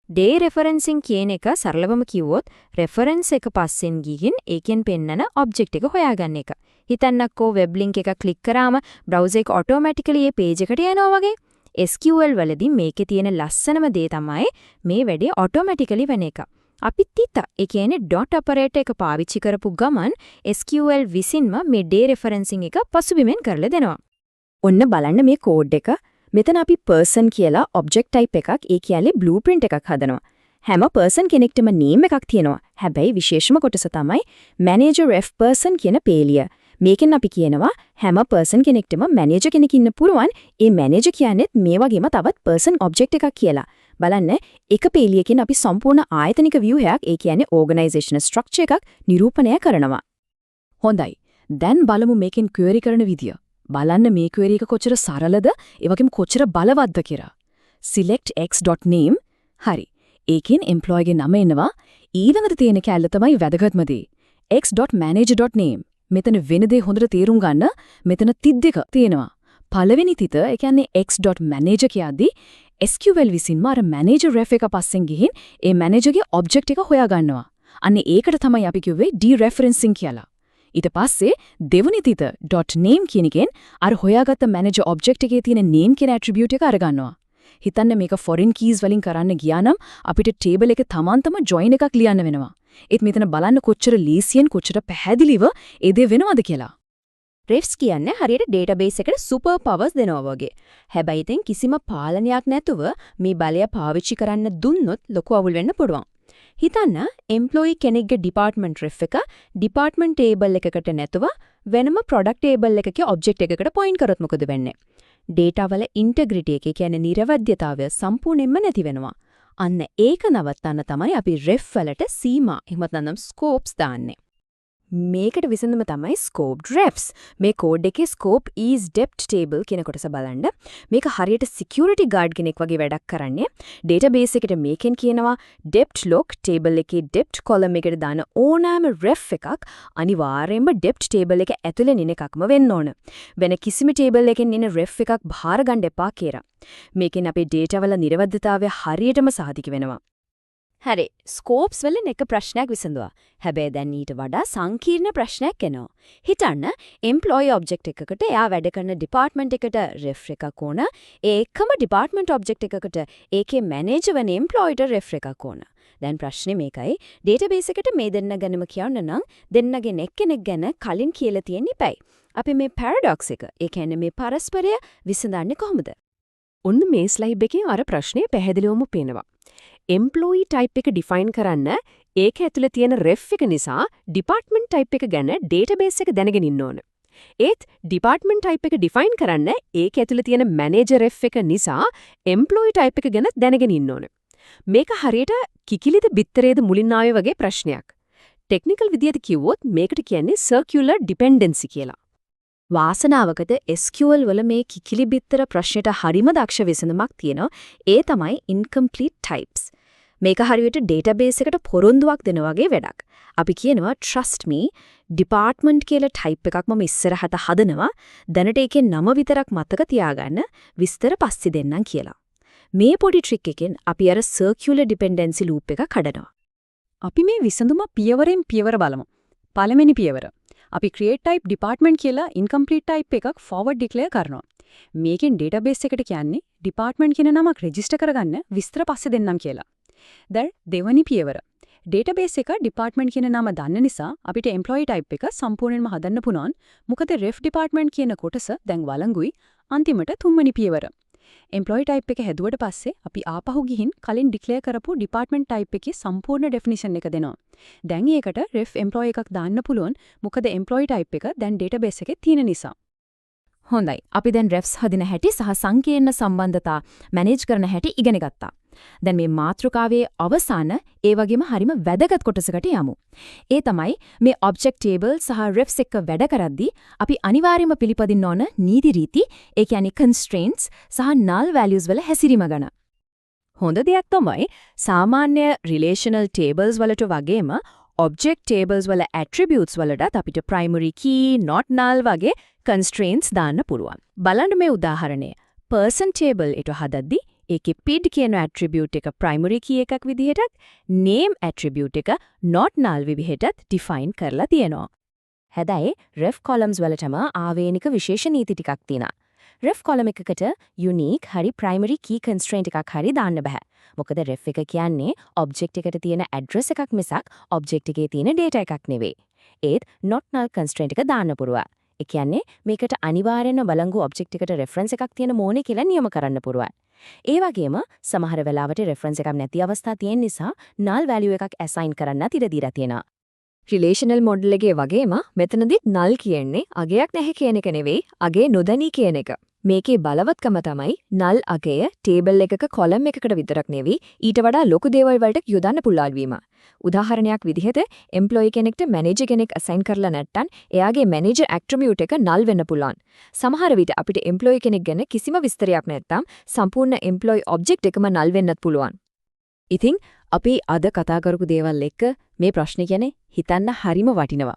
ඩීරෙෆරන්සිං කියන එක සරලවම කිව්වොත් රෙෆරන්ස් එක පස්සෙන් ගිහින් ඒකෙන් පෙන්නන ඔබ්ජෙක්ට් එක හොයාගන්න එක. හිතන්නකෝ වෙබ් ලින්ක් එක ක්ලික් කරාම බ්‍රවුසර් එක ඔටෝමැටිකලි ඒ පේජ් එකට යනවා වගේ. SQL වලදී මේකේ තියෙන ලස්සනම දේ තමයි මේ වැඩේ ඔටෝමැටිකලි වෙන එක. අපි තිත, ඒ කියන්නේ ඩොට් ඔපරේටර් එක පාවිච්චි කරපු ගමන් SQL විසින්ම මේ ඩීරෙෆරන්සිං එක පසුබිමෙන් කරලා දෙනවා. ඔන්න බලන්න මේ කෝඩ් එක. මෙතන අපි person කියලා ඔබ්ජෙක්ට් ටයිප් එකක්, ඒ කියන්නේ බ්ලූප්‍රින්ට් එකක් හදනවා. හැම person කෙනෙක්ටම නේම් එකක් තියෙනවා. හැබැයි විශේෂම කොටස තමයි manager ref person කියන පේලිය. මේකෙන් අපි කියනවා හැම person කෙනෙක්ටම මැනේජර් කෙනෙක් ඉන්න පුළුවන්. ඒ මැනේජර් කියන්නේත් මේ වගේම තවත් person object එකක් කියලා. බලන්න, එක පේලියකින් අපි සම්පූර්ණ ආයතනික ව්‍යුහයක්, ඒ කියන්නේ ඕගනයිසේෂනල් ස්ට්‍රක්චර් එකක් නිරූපණය කරනවා. හොඳයි. දැන් බලමු මේකෙන් ක්වෙරි කරන විදිය. බලන්න මේ ක්වෙරි එක කොච්චර සරලද, ඒ වගේම කොච්චර බලවත්ද කියලා. Select x.name. හරි. ඒකෙන් එම්ප්ලොයිගේ නම එනවා. ඊළඟට තියෙන කැල්ල තමයි වැදගත්ම දේ. x.manager.name. මෙතන වෙන දේ හොඳට තේරුම් ගන්න, මෙතන තිත් දෙක තියෙනවා. පළවෙනි තිත, ඒ කියන්නේ x.manager කියද්දි SQL විසින්ම අර manager ref එක පස්සෙන් ගිහින් ඒ මැනේජර්ගේ ඔබ්ජෙක්ට් එක හොයාගන්නවා. අන්න ඒකට තමයි අපි කිව්වේ dereferencing කියලා. ඊට පස්සේ දෙවනි තිත .name කියන එකෙන් අර හොයාගත්ත මැනේජර් ඔබ්ජෙක්ට් එකේ තියෙන name කියන ඇට්‍රිබියුට් එක අරගන්නවා. හිතන්න, මේක ෆොරින් කීස් වලින් කරන්න ගියා නම් අපිට ටේබල් එක තමන්තම ජොයින් එකක් ලියන්න වෙනවා. ඒත් මෙතන බලන්න කොච්චර ලේසියෙන්, කොච්චර පැහැදිලිව ඒ දේ වෙනවද කියලා. රෙෆ්ස් කියන්නේ හරියට ඩේටාබේස් එකට සුපර් පවර්ස් දෙනවා වගේ. හැබැයි ඉතින් කිසිම පාලනයක් නැතුව මේ බලය පාවිච්චි කරන්න දුන්නොත් ලොකු අවුල් වෙන්න පුළුවන්. හිතන්න, එම්ප්ලොයි කෙනෙක්ගේ ඩිපාර්ට්මන්ට් රෙෆ් එක ඩිපාර්ට්මන්ට් ටේබල් එකකට නැතුව වෙනම ප්‍රොඩක්ට් ටේබල් එකකේ ඔබ්ජෙක්ට් එකකට පොයින්ට් කරොත් මොකද වෙන්නේ? ඩේටා වල ඉන්ටෙග්‍රිටි එක, කියන්නේ නිරවද්‍යතාවය සම්පූර්ණයෙන්ම නැති වෙනවා. අන්න ඒක නවත්තන්න තමයි අපි රෙෆ් වලට සීමා, එහෙමත් නැත්නම් ස්කෝප්ස් දාන්නේ. මේකට විසඳුම තමයි scoped refs. මේ කෝඩ් එකේ scope is dept table කියන කොටස බලන්න. මේක හරියට security guard කෙනෙක් වගේ වැඩක් කරන්නේ. Database එකට මේකෙන් කියනවා dept loc table එකේ dept column එකට දාන ඕනෑම ref එකක් අනිවාර්යයෙන්ම dept table එක ඇතුලේ එන එකක්ම වෙන්න ඕන. වෙන කිසිම table එකෙන් එන ref එකක් භාර ගන්න එපා කියලා. මේකෙන් අපේ data වල නිරවද්‍යතාවය හරියටම සහතික වෙනවා. හරි, ස්කෝප්ස් වලින් එක ප්‍රශ්නයක් විසඳුවා. හැබැයි දැන් ඊට වඩා සංකීර්ණ ප්‍රශ්නයක් එනවා. හිතන්න, එම්ප්ලොයි ඔබ්ජෙක්ට් එකකට එයා වැඩ කරන ඩිපාර්ට්මන්ට් එකට රෙෆ් එකක් ඕන. ඒ එකම ඩිපාර්ට්මන්ට් ඔබ්ජෙක්ට් එකකට ඒකේ මැනේජර් වෙන එම්ප්ලොයිට රෙෆ් එකක් ඕන. දැන් ප්‍රශ්නේ මේකයි. ඩේටාබේස් එකට මේ දෙන්න ගැනම කියන්න නම් දෙන්නගෙන් එක්කෙනෙක් ගැන කලින් කියලා තියෙන්න එපැයි. අපි මේ පැරඩොක්ස් එක, ඒ කියන්නේ මේ පරස්පරය විසඳන්නේ කොහොමද? ඔන්න මේ ස්ලයිඩ් එකෙන් අර ප්‍රශ්නේ පැහැදිලිවම පේනවා. එම්ප්ලොයි ටයිප් එක ඩිෆයින් කරන්න ඒක ඇතුලේ තියෙන රෙෆ් එක නිසා ඩිපාර්ට්මන්ට් ටයිප් එක ගැන ඩේටාබේස් එක දැනගෙන ඉන්න ඕන. ඒත් ඩිපාර්ට්මන්ට් ටයිප් එක ඩිෆයින් කරන්න ඒක ඇතුලේ තියෙන මැනේජර් රෙෆ් එක නිසා එම්ප්ලොයි ටයිප් එක ගැන දැනගෙන ඉන්න ඕන. මේක හරියට කිකිලිද බිත්තරේද මුලින් ආවේ වගේ ප්‍රශ්නයක්. ටෙක්නිකල් විදියට කිව්වොත් මේකට කියන්නේ සර්කියුලර් ඩිපෙන්ඩන්සි කියලා. වාසනාවකට SQL වල මේ කිකිලි බිත්තර ප්‍රශ්නෙට හරිම දක්ෂ විසඳුමක් තියෙනවා. ඒ තමයි incomplete types. මේක හරියට ඩේටාබේස් එකට පොරොන්දුවක් දෙන වගේ වැඩක්. අපි කියනවා, "Trust me, department කියලා ටයිප් එකක් මම ඉස්සරහට හදනවා. දැනට ඒකේ නම විතරක් මතක තියාගන්න, විස්තර පස්සේ දෙන්නම්" කියලා. මේ පොඩි ට්‍රික් එකෙන් අපි අර සර්කියුලර් ඩිපෙන්ඩන්සි ලූප් එක කඩනවා. අපි මේ විසඳුම පියවරෙන් පියවර බලමු. පළවෙනි පියවර. අපි create type department කියලා incomplete type එකක් forward declare කරනවා. මේකෙන් database එකට කියන්නේ department කියන නමක් රෙජිස්ටර් කරගන්න, විස්තර පස්සේ දෙන්නම් කියලා. දැන් දෙවනි පියවර. ඩේටාබේස් එක ඩිපාර්ට්මන්ට් කියන නම දන්න නිසා අපිට එම්ප්ලොයි ටයිප් එක සම්පූර්ණයෙන්ම හදන්න පුළුවන්. මොකද රෙෆ් ඩිපාර්ට්මන්ට් කියන කොටස දැන් වළංගුයි. අන්තිමට තුන්වෙනි පියවර. එම්ප්ලොයි ටයිප් එක හැදුවට පස්සේ අපි ආපහු ගිහින් කලින් ඩික්ලෙයාර් කරපු ඩිපාර්ට්මන්ට් ටයිප් එකේ සම්පූර්ණ ඩෙෆිනිෂන් එක දෙනවා. දැන් ඒකට රෙෆ් එම්ප්ලොයි එකක් දාන්න පුළුවන්. මොකද එම්ප්ලොයි ටයිප් එක දැන් ඩේටාබේස් එකේ තියෙන නිසා. හොඳයි. අපි දැන් රෙෆ්ස් හදින හැටි සහ සංකීර්ණ සම්බන්ධතා මැනේජ් කරන හැටි ඉගෙන ගත්තා. දැන් මේ මාතෘකාවේ අවසාන, ඒ වගේම හරිම වැදගත් කොටසකට යමු. ඒ තමයි මේ ඔබ්ජෙක්ට් ටේබල් සහ රෙෆ්ස් එක්ක වැඩ කරද්දී අපි අනිවාර්යයෙන්ම පිළිපදින්න ඕන නීති රීති, ඒ කියන්නේ constraints සහ null values වල හැසිරීම ගැන. හොඳ දෙයක් තමයි සාමාන්‍ය රිලේෂනල් ටේබල්ස් වලට වගේම ඔබ්ජෙක්ට් ටේබල්ස් වල ඇට්‍රිබියුට්ස් වලටත් අපිට primary key, not null වගේ constraints දාන්න පුළුවන්. බලන්න මේ උදාහරණය. Person table එක හදද්දි ඒකේ PID කියන ඇට්‍රිබියුට් එක primary key එකක් විදිහටත් name attribute එක not null විදිහටත් define කරලා තියෙනවා. හැබැයි ref columns වලටම ආවේනික විශේෂ නීති ටිකක් තියෙනවා. Ref column එකකට unique හරි primary key constraint එකක් හරි දාන්න බෑ. මොකද ref එක කියන්නේ object එකට තියෙන address එකක් මිසක් object එකේ තියෙන data එකක් නෙවෙයි. ඒත් not null constraint එක දාන්න පුළුවන්. ඒ කියන්නේ මේකට අනිවාර්යෙන්ම වළංගු object එකට reference එකක් තියෙන්න ඕනේ කියලා නියම කරන්න පුළුවන්. ඒ වගේම සමහර වෙලාවට රෙෆරන්ස් එකක් නැති අවස්ථා තියෙන නිසා null value එකක් assign කරන්නත් ඉඩ දීලා තියෙනවා. රිලේෂනල් මොඩල් එකේ වගේම මෙතනදිත් null කියන්නේ අගයක් නැහැ කියන එක නෙවෙයි, අගේ නොදැනී කියන එක. මේකේ බලවත්කම තමයි null අගය ටේබල් එකක කොලම් එකකට විතරක් නෙවෙයි, ඊට වඩා ලොකු දේවල් වලට යොදන්න පුළුවන් වීම. උදාහරණයක් විදිහට එම්ප්ලොයි කෙනෙක්ට මැනේජර් කෙනෙක් අසයින් කරලා නැත්නම් එයාගේ මැනේජර් ඇට්‍රිබියුට් එක null වෙන්න පුළුවන්. සමහර විට අපිට එම්ප්ලොයි කෙනෙක් ගැන කිසිම විස්තරයක් නැත්නම් සම්පූර්ණ එම්ප්ලොයි ඔබ්ජෙක්ට් එකම null වෙන්නත් පුළුවන්. ඉතින් අපි අද කතා කරපු දේවල් එක්ක මේ ප්‍රශ්නේ ගැන හිතන්න හරිම වටිනවා.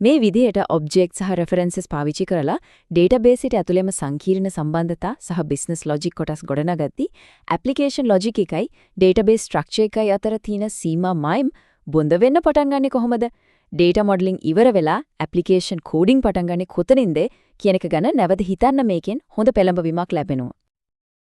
මේ විදිහට ඔබ්ජෙක්ට් සහ රෙෆරන්සස් පාවිච්චි කරලා ඩේටාබේස් එකට ඇතුළේම සංකීර්ණ සම්බන්ධතා සහ බිස්නස් ලොජික් කොටස් ගොඩනගද්දී ඇප්ලිකේෂන් ලොජික් එකයි ඩේටාබේස් ස්ට්‍රක්චර් එකයි අතර තියෙන සීමා මයිම් බොඳ වෙන්න පටන් ගන්නෙ කොහොමද? ඩේටා මොඩලින් ඉවර වෙලා ඇප්ලිකේෂන් කෝඩින් පටන් ගන්නෙ කොතනින්ද කියන එක ගැන නැවත හිතන්න මේකෙන් හොඳ පෙළඹවීමක් ලැබෙනවා.